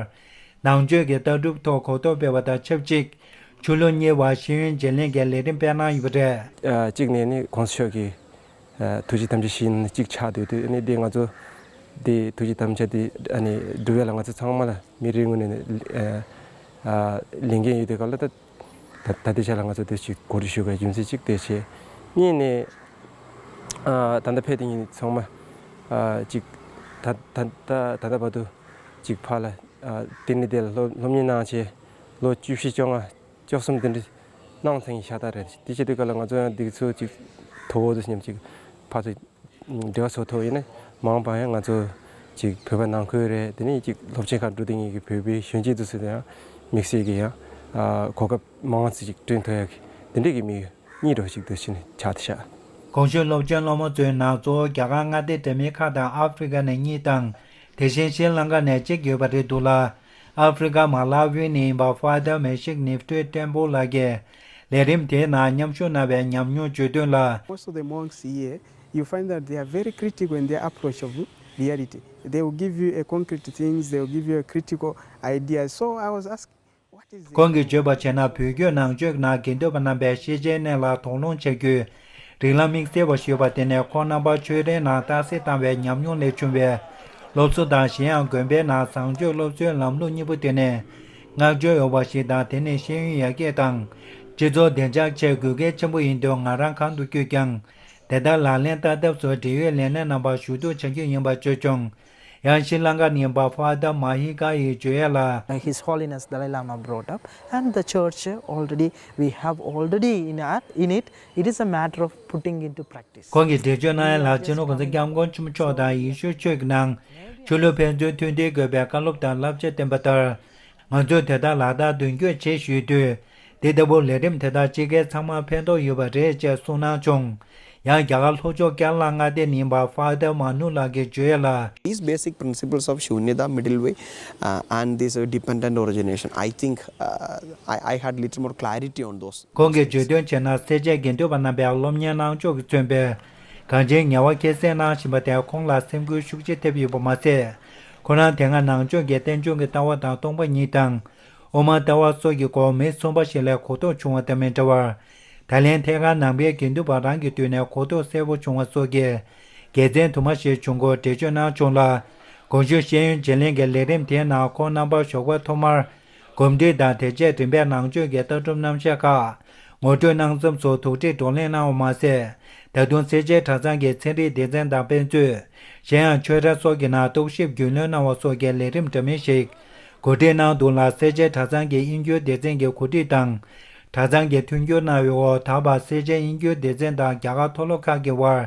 ནང་ཆོས་ཀྱི་ལྟ་གྲུབ་ཐོག་གོ་རྟོགས་སྤེལ་བ་དང་ཆབས་ཅིག་ཆོས་ལུགས་གཉིས་བར་ཤེས་ཡོན་བརྗེ་ལེན་གྱི་ལས་རིམ་སྤེལ་གནང་ཡོད་པ་རེད། ཨ་གཅིག་ནས་ནི་གོང་ས་མཆོག་གི་ཨ་ཐུགས་རྗེ་དམ་བཅའ་བཞི་ནི་གཅིག་ཆགས་སྡོད་དུས་ནི་འདི་ང་ཚོ་འདི་ཐུགས་རྗེ་དམ་བཅའ་འདི་ཨ་ནི་སྒྲུབ་ཡ་ལ་ང་ཚོ་ཚང་མ་ལ་མི་རེ་ངོས་ནས་ནི་ཨ་ཨ་ལས་འགན་ཡོད་དུས་ག་ལ་ད་ད་ད་ལྟའི་ཆ་ལ་ང་ཚོ་འདི་ཞིག་གོ་སྒྲིག་ཞུ་དགོས་རྒྱུ་མཚན་གཅིག་དེ་བྱས། གཉིས་ནས་ཨ་ད་ལྟ་ཕེབས་དེ་ཉིན་ཚང་མ་ཨ་གཅིག་ད་ད་ད་ད་ལྟ་བར་དུ་གཅིག་ཕར་ལ་ཨ་དེ་ནི་དེ་ལ་སློབ་སློབ་གཉེར་གནང་བྱས་ལོ་བཅུ་བཞི་བཅོ་ལྔ། བཅུ་གསུམ་དེ་འདྲ་གནང་ཚར་མཁན་ཤ་སྟག་རེད། དེ་བྱེད་དུས་སྐབས་ལ་ང་ཚོ་ཡང་འདི་ཚོ་ཅིག་ཐུབ་འོ་དུ་མཉམ་ཅིག་ཕར་ཚུར་འབྲེལ་བ་བཟོ་ཐུབ་ཡིན་ན་མ་འོངས་པ་ཡང་ང་ཚོ་ཅིག་བོད་པ་ནང་ཁུལ་རེད། དེ་ནས་ཅིག་སློབ་ཆེན་ཁག་འགྲོ་བསྡད་མཁན་གྱི་བོད་པའི་གཞོན་སྐྱེས་དེ་ཚོ་དེ་ཡང་དམིགས་བསལ་གྱི་ཡང་ཨ་གོ་སྐབས་མང་ཙམ་ཅིག་བསྐྲུན་ཐུབ་ཡག་གི་དེ་འདྲས་ཀྱི་དམིགས་ཡུལ་གཉིས་འདྲ་བོ་ཞིག་འདུག་ཕྱིན་ཆགས་དེ་ཤག་གོང་ཞུས་སློབ་ཆེན་སློབ་མ་ཚོའི་ནང་གཙོ་བོ་རྒྱ་གར་མངའ་སྡེ་འདྲ་མིན་ཁག་དང་ཨ་ཧྥེ་རི་ཀ་ནས་གཉིས་དང་། དེ་བཞིན་ཤྲི་ལང་ཀ་ནས་གཅིག་ཡོད་པ་རེད་འདུག་ལ། ཨ་ཧྥེ་རི་ཀ་མ་ལ་ཝི་ནས་ཡིན་པ་ཕ་དར་མེ་ཤིག་ནིབ་ཏུའི་ཏྲེན་པོ་ལགས་ཀྱིས་ལས་རིམ་དེའི་ནང་མཉམ་ཞུགས་གནང་བའི་ཉམས་མྱོང་བརྗོད་དོན་ལ། Most of the monks here, you find that they are very critical in their approach of reality. They will give you a concrete things, they will give you a critical idea. So I was asking, what is it? ཁོང་གིས་བརྗོད་པར་བྱས་ན་བོད་བརྒྱུད་ནང་ཆོས་ནང་དགེ་འདུན་པ་རྣམ་པས་ཤེས་བྱའི་གནས་ལ་དོགས་སློང་བྱ་རྒྱུའི་རིགས་ལམ་དམིགས་བསལ་བ་ཞིག་ཡོད་པ་དེ་ནས་ཁོང་རྣམ་པ་ཆོས་རའི་ནང་རྟགས་གསལ་བཏང་བའི་ཉམས་མྱོང་ལས་བྱུང་བའི་སློབ་གསོ་དང་གཞན་ཡང་དགོན་པའི་ནང་བཟང་སྤྱོད་སློབ་གསོའི་ལམ་ལུགས་གཉིས་པོ་དེ་ནས་བསྔགས་བརྗོད་ཡོད་པ་ཞིག་དང་དེ་ནི་ཤེས་ཡོན་ཡར་རྒྱས་དང་སྤྱི་ཚོགས་བདེ་འཇགས་ཆེད་དགོས་གལ་ཆེན་པོ་ཡིན་དུས་ང་རང་གང་དུ་བསྐྱོད་ཀྱང་དེ་ལྟར་ལག་ལེན་བསྟར་ཐབས་སུ་འབྲེལ་ཡོད་ལས་སྣེ་རྣམ་པར་ཞུ་གཏུག་བྱ་རྒྱུ་ཡིན་པ་བརྗོད་བྱུང་། ཡང་ཤྲི་ལངྐ་ནས་ཡིན་པ་Father Mahika ཡིས་བརྗོད་ཡ་ལ། His Holiness Dalai Lama brought up, and the church already, we have already in our, in it, it is a matter of putting into practice. ཁོང་གིས་འགྲེལ་བརྗོད་གནང་ཡ་ལ། སྤྱི་ནོར་གོང་ས་སྐྱབས་མགོན་ཆེན་པོ་མཆོག་དང་ཡེ་ཤུ་ཆོས་ཀྱི་ནང་ཆོས་ལུགས་ཕན་ཚུན་མཐུན་སྒྲིལ་དགོས་པའི་བཀའ་སློབ་དང་བསླབ་བྱ་བསྟན་པ་ལྟར། ང་ཚོས་དེ་ལྟར་ལག་བསྟར་མདུན་སྐྱོད་བྱེད་བཞིན་དུས། འདི་ལྟ་བུ་ལས་རིམ་དེ་དག་སྤྱི་སྒེར་ཚང་མར་ཕན་ཐོགས་ཡོད་པ་རེད་ཅེས་གསུངས་གནང་བྱུང་། ཡང་རྒྱ་གར་ལྷོ་ཕྱོགས་ཀེ་ར་ལ་མངའ་སྡེ་ནས་ཡིན་པ་Father Manu ལགས་ཀྱིས་བརྗོད་ཡ་ལ། These basic principles of Shunyata, middle way, uh, and this uh, dependent origination, I think uh, I, I had little more clarity on those. ཁོང་གིས་བརྗོད་དོན་བྱས་ན། སེར་བྱེས་དགེ་འདུན་པ་རྣམ་པས་སློབ་གཉེར་གནང་ཕྱོགས་ཀྱིས་མཚོན་པའི་གངས་ཅན་ངལ་བ་ཁྱད་བསད་གནང་བཞིན་པ་དེས་ཁོང་ལ་སེམས་འགུལ་ཤུགས་ཆེ་ཐེབས་ཡོད་པ་མ་ཟད། ཁོ་རང་དེ་སྔ་ནང་ཆོས་ཀྱི་རྟེན་འབྱུང་གི་ལྟ་བ་དང་སྟོང་པ་ཉིད་དང་། དབུ་མ་ལྟ་བ་སོགས་ཀྱི་སྐོར་མི་གསུམ་པ་ཞིག་ལས་གོ་རྟོགས་བྱུང་བ་དང་མི་འདྲ་བར། ད་ལན་ཐད་ཀར་ནང་པའི་དགེ་འདུན་པ་རང་གི་དུས་ནས་གོ་རྟོགས་གསལ་པོ་བྱུང་བ་སོགས་ཀྱི་དགེ་མཚན་དུ་མ་ཞིག་བྱུང་སྐོར་འགྲེལ་བརྗོད་གནང་བྱུང་ལ། གོང་ཞུས་ཤེས་ཡོན་བརྗེ་ལེན་གྱི་ལས་རིམ་དེའི་ནང་ཁོང་རྣམ་པ་ཞོགས་པ་ཐོག་མར་གོམས་འདྲིས་དང་དེ་རྗེས་རིམ་པས་ནང་ཆོས་ཀྱི་ལྟ་གྲུབ་རྣམ་གཞག་ཁག་ངོ་སྤྲོད་གནང་མཚམས་སུ་དུག་སྦྲེལ་བགྲོ་གླེང་གནང་བ་མ་ཟད། ད་དུང་སེར་བྱེས་གྲྭ་ཚང་གི་ཚན་རིག་སྡེ་ཚན་དང་དཔེ་མཛོད། གཞན་ཡང་ཆོས་ར་སོགས་ཀྱི་ནང་རྟོག་ཞིབ་རྒྱུས་ལོན་གནང་བ་སོགས་ཀྱི་ལས་རིམ་འདྲ་མིན་ཞིག་གོ་སྒྲིག་གནང་འདུག་ལ། སེར་བྱེས་གྲྭ་ཚང་གི་དབྱིན་སྒྱུར་སྡེ་ཚན་གྱི་གོ་སྒྲིག་དང་། གྲྭ་ཚང་གིས་མཐུན་འགྱུར་གནང་བའི་འོག་ད་བར་སེར་བྱེས་དབྱིན་སྒྱུར་སྡེ་ཚན་དང་རྒྱ་གར་མཐོ་སློབ་ཁག་གི་དབར་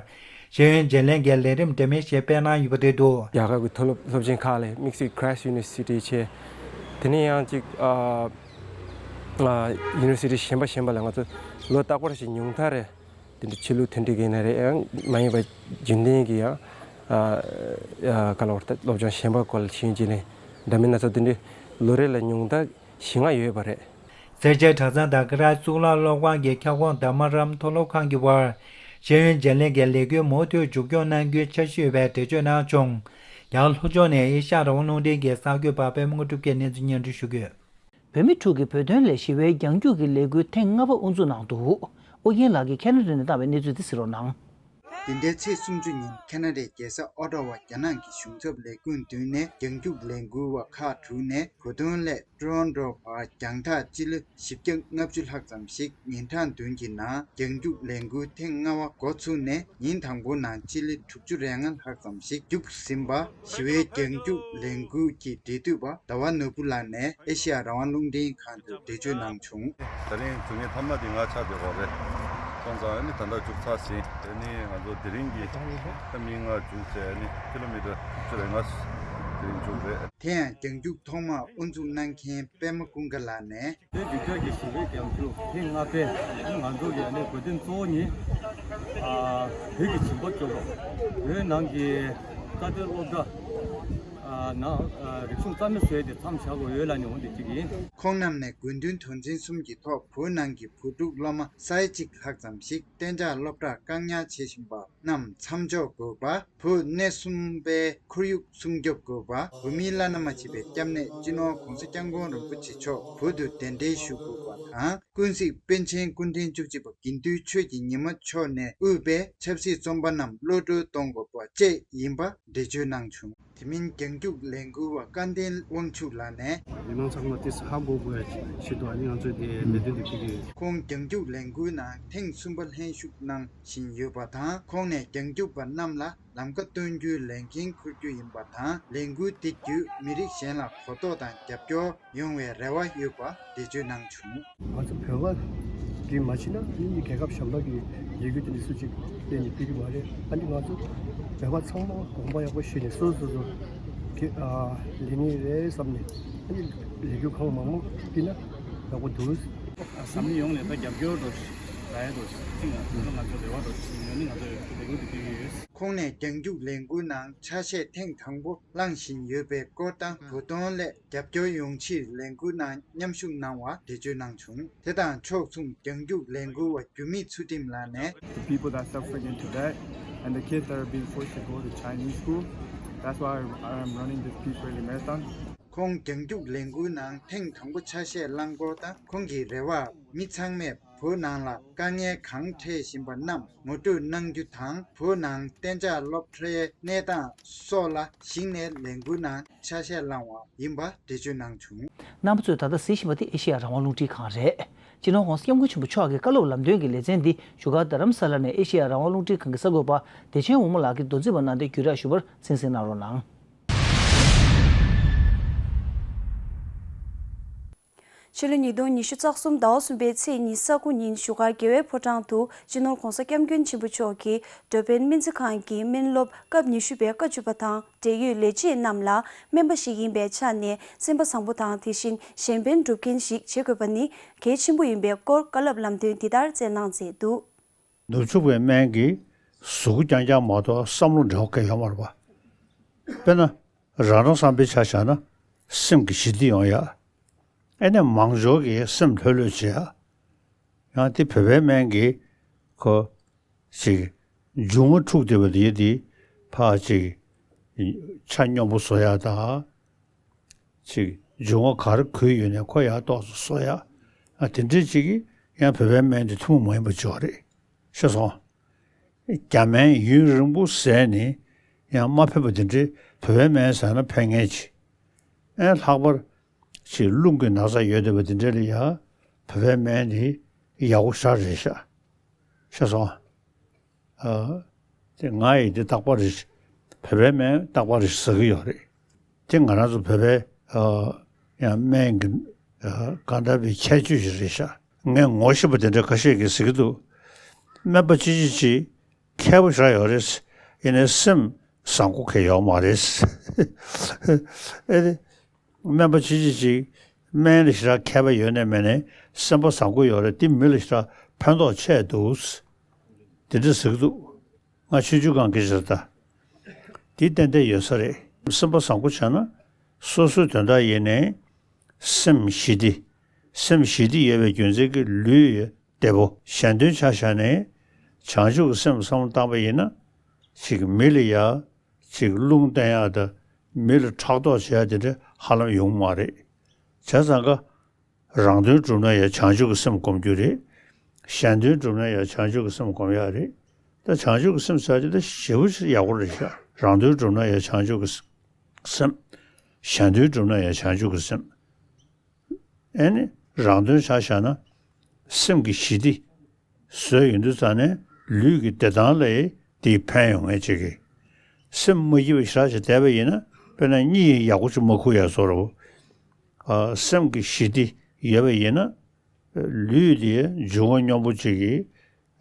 ཤེས་ཡོན་བརྗེ་ལེན་གྱི་ལས་རིམ་འདྲ་མིན་ཞིག་སྤེལ་གནང་ཡོད་པ་རེད་འདུག་རྒྱ་གར་གྱི་མཐོ་སློབ་སློབ་ཆེན་ཁག་ལས་དམིགས་བསལ་Christ University བྱས། དེ་ནས་ཡང་ཅིག་ཨ་ཨ་University གཞན་པ་གཞན་པ་ལ་ང་ཚོ་ལོ་རྟག་པར་ཞིག་ཉུང་མཐར་རེ། དེ་འདྲ་ཆོས་ལུགས་མཐུན་སྒྲིལ་གྱི་ཡིན་ན་རེད། ཡང་མ་ཡིན་པ་རྒྱུན་ལྡན་གྱི་ཡང་ཨ་ཨ་ག་ལ་བར་ད་སློབ་སྦྱོང་གཞན་པ་སྐོར་ལ་ཤེས་ཡོན་བརྗེ་ལེན་འདྲ་མིན་སྣ་ཚོགས་དེ་འདྲ་ལོ་རེ་ལ་ཉུང་མཐར་བཞི་ལྔ་ཡོད་པ་རེད། སེར་བྱེས་གྲྭ་ཚང་དང་ཀ་ར་གཙུག་ལག་སློབ་ཁང་གི་ཁྱབ་ཁོངས་དྷརྨ་རམ་མཐོ་སློབ་ཁང་གི་དབར་ཤེས་ཡོན་བརྗེ་ལེན་གྱི་ལས་འགུལ་མུ་མཐུད་མཇུག་སྐྱོང་གནང་རྒྱུའི་འཆར་གཞི་ཡོད་པའི་འགྲེལ་བརྗོད་གནང་བྱུང་། ཡང་ལྷོ་ཕྱོགས་ནས་ཨེ་ཤ་ཡ་རང་དབང་རླུང་འཕྲིན་གྱི་གསར་འགོད་པ་པད་མ་དངོས་གྲུབ་ཀྱིས་གནས་ཚུལ་སྙན་སྒྲོན་ཞུ་གི་ཡོད། བོད་མི་ཕྲུག་གིས་བོད་དོན་སླད་ཞི་བའི་རྒྱང་རྒྱུག་གི་ལས་འགུལ་ཐེངས་ལྔ་པ་དབུ་འཛུགས་གནང་འདུག་ཨོ་རྒྱན་ལགས་ཀྱིས་ཁེ་ན་ཌ་ནས་བཏང་བའི་གནས་ཚུལ་འདི་གཟིགས་རོགས་གནང་། འདི་ཟླའི་ཚེས་སུམ་ཅུ་ཉིན་ཁེ་ན་ཌའི་རྒྱལ་ས་ཨོ་ཊ་ཝ་རྒྱ་ནག་གི་གཞུང་ཚབ་ལས་ཁུངས་མདུན་ནས་རྒྱང་རྒྱུག་ལས་འགུལ་བ་ཁག་དྲུག་ནས་བོ་ཏོན་སླད་ཀྲོ་རོན་ཀྲོ་བར་རྒྱང་ཐག་སྤྱི་ལེ་བཞི་བརྒྱ་ལྔ་བཅུ་ལྷག་ཙམ་ཞིག་ཉིན་གྲངས་བདུན་གྱི་ནང་རྒྱང་རྒྱུག་ལས་འགུལ་ཐེངས་ལྔ་པ་འགོ་ཚུགས་ནས་ཉིན་དང་པོའི་ནང་སྤྱི་ལེ་དྲུག་ཅུ་རེ་ལྔ་ལྷག་ཙམ་ཞིག་རྒྱུགས་ཟིན་པ། ཞི་བའི་རྒྱང་རྒྱུག་ལས་འགུལ་གྱི་འབྲེལ་མཐུད་པ་ཟླ་བ་ནོར་བུ་ལགས་ནས་ཨེ་ཤེ་ཡ་རང་དབང་རླུང་འཕྲིན་ཁང་དུ་འགྲེལ་བརྗོད་གནང་བྱུང་། ད་རིང་བྱུང་ཡས་ཐ་མ་དེ་ང་ཆགས་བསྡད་ཡོད་རེད། སོང་ཙང་ཨ་ནི་ད་ལྟ་རྒྱུགས་ཚར་ཟིན། ཨ་ནི་ང་ཚོ་དེ་རིང་གི་ད་མི་ལྔ་རྒྱུགས་བྱས། ཨ་ནི་ཀི་ལོ་མི་ཊར་བཅུ་རེ་ལྔ་དེ་རིང་རྒྱུགས་རེད། དེ་ཡང་རྒྱང་རྒྱུག་ཐོག་མར་དབུ་འཛུགས་གནང་མཁན་པད་མ་ཀུན་དགའ་ལགས་ནས། བོད་བརྒྱུད་སྐྱོར་གྱི་ཞི་བའི་རྒྱང་རྒྱུག་ཐེངས་ལྔ་པའི་ང་ཚོ་གི་ཨ་ནི་དགོས་འདུན་གཙོ་བོ་ནི། ཨ་བོད་ཀྱི་བྱིན་རླབས་སྐྱོབ་པ། བོད་ནང་གི་ས་མཐོའི་སློབ་གྲྭ་ཨ་ནང་ཨ་རིག་གཞུང་རྩ་མེད་བཟོས་ཏེ་མཚམས་བཞག་དགོས་ཡོད་ལབ་ནས་འོང་དེ་གཅིག་ཡིན། ཁོང་རྣམས་ནས་དགོས་འདུན་དོན་ཚན་གསུམ་གྱི་ཐོག་བོད་ནང་གི་བོད་ཕྲུག་སློབ་མ་ས་ཡ་གཅིག་ལྷག་ཙམ་ཞིག་གཏན་འཇགས་སློབ་གྲྭར་བཀག་ཉར་བྱེད་བཞིན་པ་རྣམས་མཚམས་འཇོག་དགོས་པ། བོད་གནས་གསུམ་པའི་ཁོར་ཡུག་སྲུང་སྐྱོབ་དགོས་པ། བོད་མིའི་བླ་ན་མ་མཆིས་པའི་སྐྱབས་གནས་སྤྱི་ནོར་༸གོང་ས་༸སྐྱབས་མགོན་རིན་པོ་ཆེ་མཆོག་བོད་དུ་གདན་འདྲེན་ཞུ་དགོས་པ་དང་། ཀུན་གཟིགས་པཎ་ཆེན་སྐུ་ཕྲེང་བཅུ་གཅིག་པ་དགེ་འདུན་ཆོས་ཀྱི་ཉི་མ་མཆོག་ནས་དབུས་པའི་ཆབ་སྲིད་བཙོན་པ་རྣམས་གློད་བཀྲོལ་གཏོང་དགོས་པ་བཅས་ཡིན་པ་འགྲེལ་བརྗོད་གནང་བྱུང་། དེ་མིན་རྒྱང་རྒྱུག་ལས་འགུལ་བ་སྐལ་ལྡན་དབང་ཕྱུག་ལགས་ནས། མི་མང་ཚང་མ་དེ་ཧ་གོ་དགོས་ཡ་ཆེད་དུ་ཨ་ནི་ང་ཚོས་དེ་ལས་དོན་དེ་སྤེལ་གྱི་ཡོད། ཁོང་རྒྱང་རྒྱུག་ལས་འགུལ་ནང་ཐེངས་གསུམ་པ་ལྷན་ཞུགས་གནང་བཞིན་ཡོད་པ་དང་། ཁོང་ནས་རྒྱང་རྒྱུག་པ་རྣམས་ལ་ལམ་ཁ་སྟོན་རྒྱུའི་ལས་འགན་འཁུར་རྒྱུ་ཡིན་པ་དང་། ལས་འགུལ་དེ་བརྒྱུད་མི་རིགས་གཞན་ལ་གོ་རྟོགས་དང་རྒྱབ་སྐྱོར་ཡོང་བའི་རེ་བ་ཡོད་པ་འགྲེལ་བརྗོད་གནང་བྱུང་། ང་ཚོ་བོད་པ་གིས་མ་བྱས་ན་ཨ་ནི་རྒྱལ་ཁབ་གཞན་པ་གི་ལས་འགུལ་དེ་འདྲ་སུ་གཅིག་སྤེལ་ནས་ཕེབས་ཀྱི་མ་རེད། ཨ་ནི་ང་ཚོ་བོད་པ་ཚང་མ་དགོངས་པ་ཡག་པོ་བཞེས་ནས་སོ་སོ་སོ་གི་ཨ་ལས་ངན་རེད་བསམ་ནས་ཨ་ནི་ལས་འགུལ་ཁག་མང་པོ་སྤེལ་ན་ཡག་པོ་འདུག་འཛམ་གླིང་ཡོངས་ནས་ད་རྒྱབ་སྐྱོར་འགྲོ་ལ་ཡ་འགྲོ་ཅིག་ང་ཚོ་ང་ཚོ་རེ་བ་འགྲོ་ཅིག་ཡོད་ནི་ང་ཚོ་ལས་འགུལ་འདི་སྤེལ་གྱི་ཡོད། ཁོང་ནས་རྒྱང་རྒྱུག་ལས་འགུལ་ནང་ཆ་ཤས་ཐེངས་དང་པོ་བླངས་བཞིན་ཡོད་པའི་སྐོར་དང་། བོད་དོན་སླད་རྒྱབ་སྐྱོར་ཡོང་ཕྱིར་ལས་འགུལ་ནང་མཉམ་ཞུགས་གནང་བར་འགྲེལ་བརྗོད་གནང་བྱུང་། དེ་དང་ཕྱོགས་མཚུངས་རྒྱང་རྒྱུག་ལས་འགུལ་བ་འགྱུར་མེད་ཚུལ་ཁྲིམས་ལགས་ནས། The people that suffering in Tibet and the kids that are being forced to go to Chinese school, that's why I'm, I'm running this peace rally marathon. ཁོང་རྒྱང་རྒྱུག་ལས་འགུལ་ནང་ཐེངས་དང་པོ་ཆ་ཤས་བླངས་སྐོར་དང་། ཁོང་གི་རེ་བར་མི་ཚང་མས་བོད་ནང་ལ་དཀའ་ངལ་གང་འཕྲད་བཞིན་པ་རྣམས་ངོ་སྤྲོད་གནང་རྒྱུ་དང་། བོད་ནང་གཏན་འཇགས་སློབ་གྲྭའི་གནས་སྟངས་སོགས་ལ་གཞིགས་ནས་ལས་འགུལ་ནང་ཆ་ཤས་བླངས་པ་ཡིན་པ་འགྲེལ་བརྗོད་གནང་བྱུང་། རྣམ་པ་ཚོས་ད་ལྟ་གཟིགས་བཞིན་པ་དེ་ཨེ་ཤེ་ཡ་རང་དབང་རླུང་འཕྲིན་ཁང་རེད། སྤྱི་ནོར་༸གོང་ས་༸སྐྱབས་མགོན་ཆེན་པོ་མཆོག་གི་བཀའ་སློབ་ལམ་སྟོན་གྱི་ལེ་ཚན་འདི་བཞུགས་སྒར་རྡ་རམ་ས་ལ་ནས་ཨེ་ཤེ་ཡ་རང་དབང་རླུང་འཕྲིན་ཁང་གི་གསར་འགོད་པ་བདེ་ཆེན་དབང་མོ་ལགས་ཀྱིས་མདོ་འཛིན་པ་གནང་སྟེ་བརྒྱུད་བསྒྲགས་ཞུ་བར་གསན་གཟིགས་གནང་རོགས་གནང་། ཕྱི་ལོ་ཉིས་སྟོང་ཉི་ཤུ་རྩ་གསུམ་ཟླ་བ་གསུམ་པའི་ཚེས་ཉི་ཤུ་རྩ་དགུ་ཉིན་བཞུགས་སྒར་རྒྱལ་བའི་ཕོ་བྲང་དུ་སྤྱི་ནོར་༧གོང་ས་༧སྐྱབས་མགོན་ཆེན་པོ་མཆོག་གིས་འགྲོ་ཕན་སྨན་རྩིས་ཁང་གི་སྨན་སློབ་སྐབས་ཉི་ཤུ་པའི་བཀའ་བརྒྱུད་པ་དང་འབྲེལ་ཡོད་ལས་བྱེད་རྣམས་ལ་སྨན་པ་ཞིག་ཡིན་པའི་ཆ་ནས་སེམས་པ་བཟང་པོ་དང་དེ་བཞིན་གཞན་ཕན་སྒྲུབ་མཁན་ཞིག་བྱེད་དགོས་པ་ནི་གལ་ཆེན་པོ་ཡིན་པའི་སྐོར་བཀའ་སློབ་ལམ་སྟོན་འདི་ལྟར་སྩལ་གནང་མཛད་འདུག། ནུབ་ཕྱོགས་པའི་སྨན་གྱིས་གཟུགས་པོ་རྐྱང་རྐྱང་མ་གཏོགས་བསམ་བློ་འབྲེལ་བ་གང་ཡང་ཡོད་མ་རེད་པ། དཔེར་ན། རང་རང་བསམ་པའི་ཆ་བཞག་ན་སེམས་ཀྱི་ཞི་བདེ་ཡོང་ཡ། ཨེ་ནས་མང་ཚོགས་ཀྱི་སེམས་ལྷོད་ལྷོད་བྱེད་ཡ། ཡང་དེ་བོད་པའི་སྨན་གྱིས་ཁོ་ཅིག་འབྱུང་བ་འཁྲུགས་བསྡད་པ་དེ་དེ་ཕར་ཅིག་ཆ་སྙོམས་པོ་བཟོ་ཡ་དང་། ཅིག་འབྱུང་བ་ག་རེ་འཁོད་ཡོད་ནས་ཁོ་ཡར་ཏོག་ཙམ་བཟོ་ཡ། ཨ་དེ་འདྲས་ཅིག་གིས་ཡང་བོད་པའི་སྨན་དེ་ཐུན་མོང་མ་ཡིན་པ་ཅིག་རེད། ཤེས་སོང་། རྒྱ་སྨན་ཡུན་རིང་པོ་བཟས་ནས་ཡང་མ་ཕན་པ་དེ་འདྲས་བོད་པའི་སྨན་ཟ་ན་ཕན་ངེས་ཀྱི། ཨེ་ལྷག་པར་ཅིག་རླུང་གི་ན་ཚ་ཡོད་བསྡད་པ་དེ་འདྲས་ལ་ཡ་བོད་པའི་སྨན་དེ་ཡག་པོ་ཞེ་དྲག་རེད་ཤག། ཤེས་སོང་། ཨ། དེ་ང་ཡིས་དེ་རྟག་པར་རེ་བཞིན་བོད་པའི་སྨན་རྟག་པར་རེ་བཞིན་ཟ་གི་ཡོད་རེད། དེ་ང་རང་ཚོ་བོད་པའི་ཨ། ཡང་སྨན་གྱི་ཨ། གང་འདྲ་བའི་ཁྱད་ཆོས་ཤིག་རེད་ཤག། ངས་ངོ་ཤེས་པ་དེ་འདྲ་ཁ་ཤས་ཀྱིས་ཟེར་གྱི་འདུག། སྨན་པ་ཅི་ཅི་ཅི་མཁས་པོ་ཞེ་དྲག་ཡོད་རེད། ཡིན་ནའི་སེམས་བཟང་པོ་གང་ཡང་ཡོད་མ་རེད། ཨེ་རེད། སྨན་པ་ཆེ་ཆེ་ཅིག་སྨན་ལ་ཞེ་དྲག་མཁས་པ་ཡོད་ནའི་མེད་ནའི་སེམས་པ་བཟང་པོ་ཡོད་རེད། དེ་མི་ལ་ཞེ་དྲག་ཕན་ཐོགས་ཆེ་འདུག། དེ་འདྲ་ཟེར་གྱི་འདུག། ང་ཆུང་ཆུང་སྒང་གི་ཞེ་དྲག་དེ་ཏན་ཏན་ཡོད་ས་རེད། སེམས་པ་བཟང་པོ་བྱས་ན་སོ་སོའི་དོན་དག་ཡིན་ནའི་སེམས་ཞི་བདེ། སེམས་ཞི་བདེ་ཡོད་པའི་རྒྱུ་མཚན་གྱིས་ལུས་བདེ་པོ། གཞན་དོན་ཆ་བཞག་ནས་བྱང་ཆུབ་ཀྱི་སེམས་བསམ་བློ་བཏང་པ་ཡིན་ན་ཅིག་མི་ལ་ཡ། ཅིག་རླུང་བསྟན་ཡག་དང་མི་ལ་ཕྲག་དོག་བྱེད་ཡག་དེ་འདྲ་ཧ་ལམ་ཡོང་མ་རེད། བྱས་ཙང་ཀ་རང་དོན་སྒྲུབ་ན་ཡང་བྱང་ཆུབ་ཀྱི་སེམས་སྒོམ་རྒྱུ་རེད། གཞན་དོན་སྒྲུབ་ན་ཡང་བྱང་ཆུབ་ཀྱི་སེམས་སྒོམ་ཡག་རེད། ད་བྱང་ཆུབ་ཀྱི་སེམས་ཟེར་ཡག་དེ་ཞེ་པོ་ཅིག་ཡག་པོ་རེད་ཤག། རང་དོན་སྒྲུབ་ན་ཡང་བྱང་ཆུབ་ཀྱི་སེམས། གཞན་དོན་སྒྲུབ་ན་ཡང་བྱང་ཆུབ་ཀྱི་སེམས། ཨེ་ནི་རང་དོན་ཆ་བཞག་ན་སེམས་ཀྱི་ཞི་བདེ་བཟོས་ཡོང་དུས་ཙ་ནས་ལུས་ཀྱི་བདེ་ཐང་ལ་དེས་ཕན་ཡོང་ངེས་ཅིག་གི། སེམས་མ་སྐྱིད་པ་ཞེ་དྲག་ཅིག་བསྡད་པ་ཡིན་ན་དཔེར་ན་གཉིད་ཡག་པོ་ཅིག་མ་ཁུག་ཡག་བཟོ་འདྲ་བོ། ཨ། སེམས་ཀྱི་ཞི་བདེ་ཡོད་པ་ཡིན་ན་ལུས་དེ་འབྱུང་བ་སྙོམས་པོ་ཅིག་གི།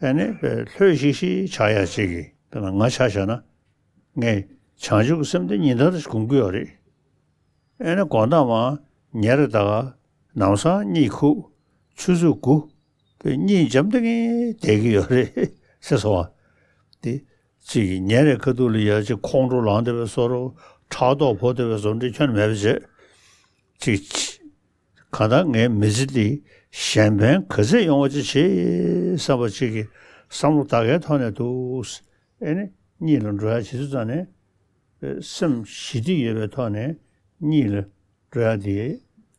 ཨེ་ནི་ལྷོད་ཤིག་ཤིག་ཆགས་ཡག་ཅིག་གི། དཔེར་ན་ང་ཆ་བཞག་ན། ངས་བྱང་ཆུབ་ཀྱི་སེམས་དེ་ཉིན་ལྟར་སྒོམ་གྱི་ཡོད་རེད། ཨེ་ནི་དགོང་དག་མར་ཉལ་རེ་ད་ག་ལམ་སང་གཉིད་ཁུག། ཆུ་ཚོད་དགུ། དཔེ་གཉིད་འཇམ་ཐིང་ངེ་བསྡད་ཀྱི་ཡོད་རེད། ཤེས་སོང་བ། དེ་ཅིག་ཉལ་རེ་ཁ་ཐུག་ལ་ཡ་ཅིག་ཁོང་ཁྲོ་ལངས་བསྡད་པའི་བཟོ་འདྲ། ཕྲག་དོག་ཕོག་བསྡད་པའི་བཟོ་འདྲ་ཁྱོན་ནས་མེད་པ་བྱས། ཅིག་གང་ལྟར་ངའི་མི་ཚེ་འདི་གཞན་ཕན་ག་ཚད་ཡོང་བ་ཅིག་བྱེད་བསམ་པ་ཅིག་གི་བསམ་བློ་ད་གའི་ཐོག་ནས་འདུག། ཨེ་ནི་གཉིད་ལ་འགྲོ་ཡག་བྱེད་དུས་ཙང་ནས། སེམས་ཞི་བདེ་ཡོད་པའི་ཐོག་ནས་གཉིད་ལ་འགྲོ་ཡག་དེ་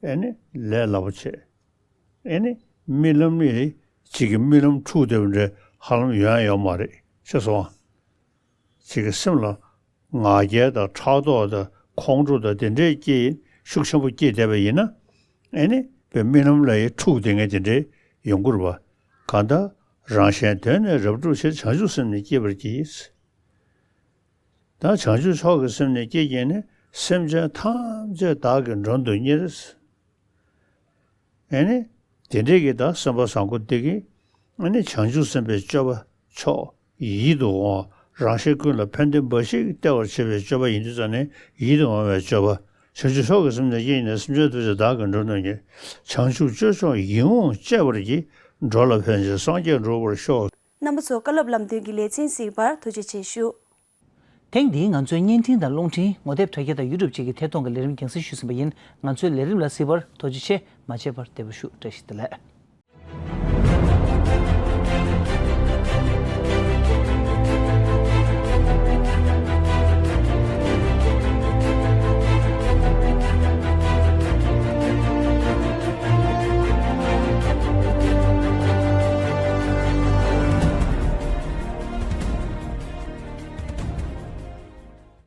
ཨེ་ནི་ལས་སླ་པོ་བྱས། ཨེ་ནི་རྨི་ལམ་ནི་གཅིག་གི་རྨི་ལམ་འཁྲུགས་བསྡད་པ་འདྲ་ཧ་ལམ་ཡོང་ཡག་ཡོད་མ་རེད། ཤེས་སོང་བ། གཅིག་གི་སེམས་ལ་ང་རྒྱལ་དང་ཕྲག་དོག་དང་ཁོང་ཁྲོ་དང་དེ་འདྲའི་སྐྱེ་ཤུགས་ཆེན་པོ་སྐྱེས་བསྡད་པ་ཡིན་ན། ཨེ་ནི་དཔེ་རྨི་ལམ་ལ་ཡི་འཁྲུགས་བསྡད་མཁན་དེ་འདྲའི་ཡོང་གི་རེད་པ། གང་ལྟར་རང་གཞན་དོན་ནི་རབ་བསྒྲུབ་ཕྱིར། བྱང་ཆུབ་སེམས་ནི་བསྐྱེད་པར་བགྱི། ད་བྱང་ཆུབ་མཆོག་གི་སེམས་ནི་བསྐྱེད་བགྱིས་ནས། སེམས་ཅན་ཐམས་ཅད་བདག་གིས་མགྲོན་དུ་གཉེར། ཨེ་ནི། དེ་འདྲའི་གི་ད་སེམས་པ་བཟང་པོ་འདི་གིས། ཨེ་ནི་བྱང་ཆུབ་སེམས་དཔའི་སྤྱོད་པ་མཆོག་ཡིད་དུ་འོང་བ། རང་གཞན་ཀུན་ལ་ཕན་བདེ་འབའ་ཞིག་སྟེར་བར་བྱེད་པའི་སྤྱོད་པ་ཡིན་དུས་ཙང་ནས་ཡིད་དུ་འོང་བའི་སྤྱོད་པ། བྱང་ཆུབ་མཆོག་གི་སེམས་ནི་བསྐྱེད་བགྱིས་ནས། སེམས་ཅན་ཐམས་ཅད་བདག་གིས་མགྲོན་དུ་གཉེར། བྱང་ཆུབ་སྤྱོད་མཆོག་ཡིད་འོང་སྤྱད་པར་བགྱི། འགྲོ་ལ་ཕན་ཕྱིར་སངས་རྒྱས་འགྲུབ་པར་ཤོག། རྣམ་པ་ཚོ། བཀའ་སློབ་ལམ་སྟོན་གྱི་ལེ་ཚན་གཟིགས་པར་ཐུགས་རྗེ་ཆེ་ཞུ། ཐེངས་འདིའི་ང་ཚོའི་བརྙན་འཕྲིན་དང་རླུང་འཕྲིན། ངོ་དེབ་དྲ་རྒྱ་དང་ཡུ་ཊུབ་བཅས་ཀྱི་ཐད་གཏོང་གི་ལས་རིམ་རྒྱང་སྲིང་ཞུས་ཟིན་པ་ཡིན། ང་ཚོའི་ལས་རིམ་ལ་གཟིགས་པར་ཐུགས་རྗེ་ཆེ། མ་བརྗེད་པར་བདེ་པོ་བཞུགས། བཀྲ་ཤིས་བདེ་ལེགས།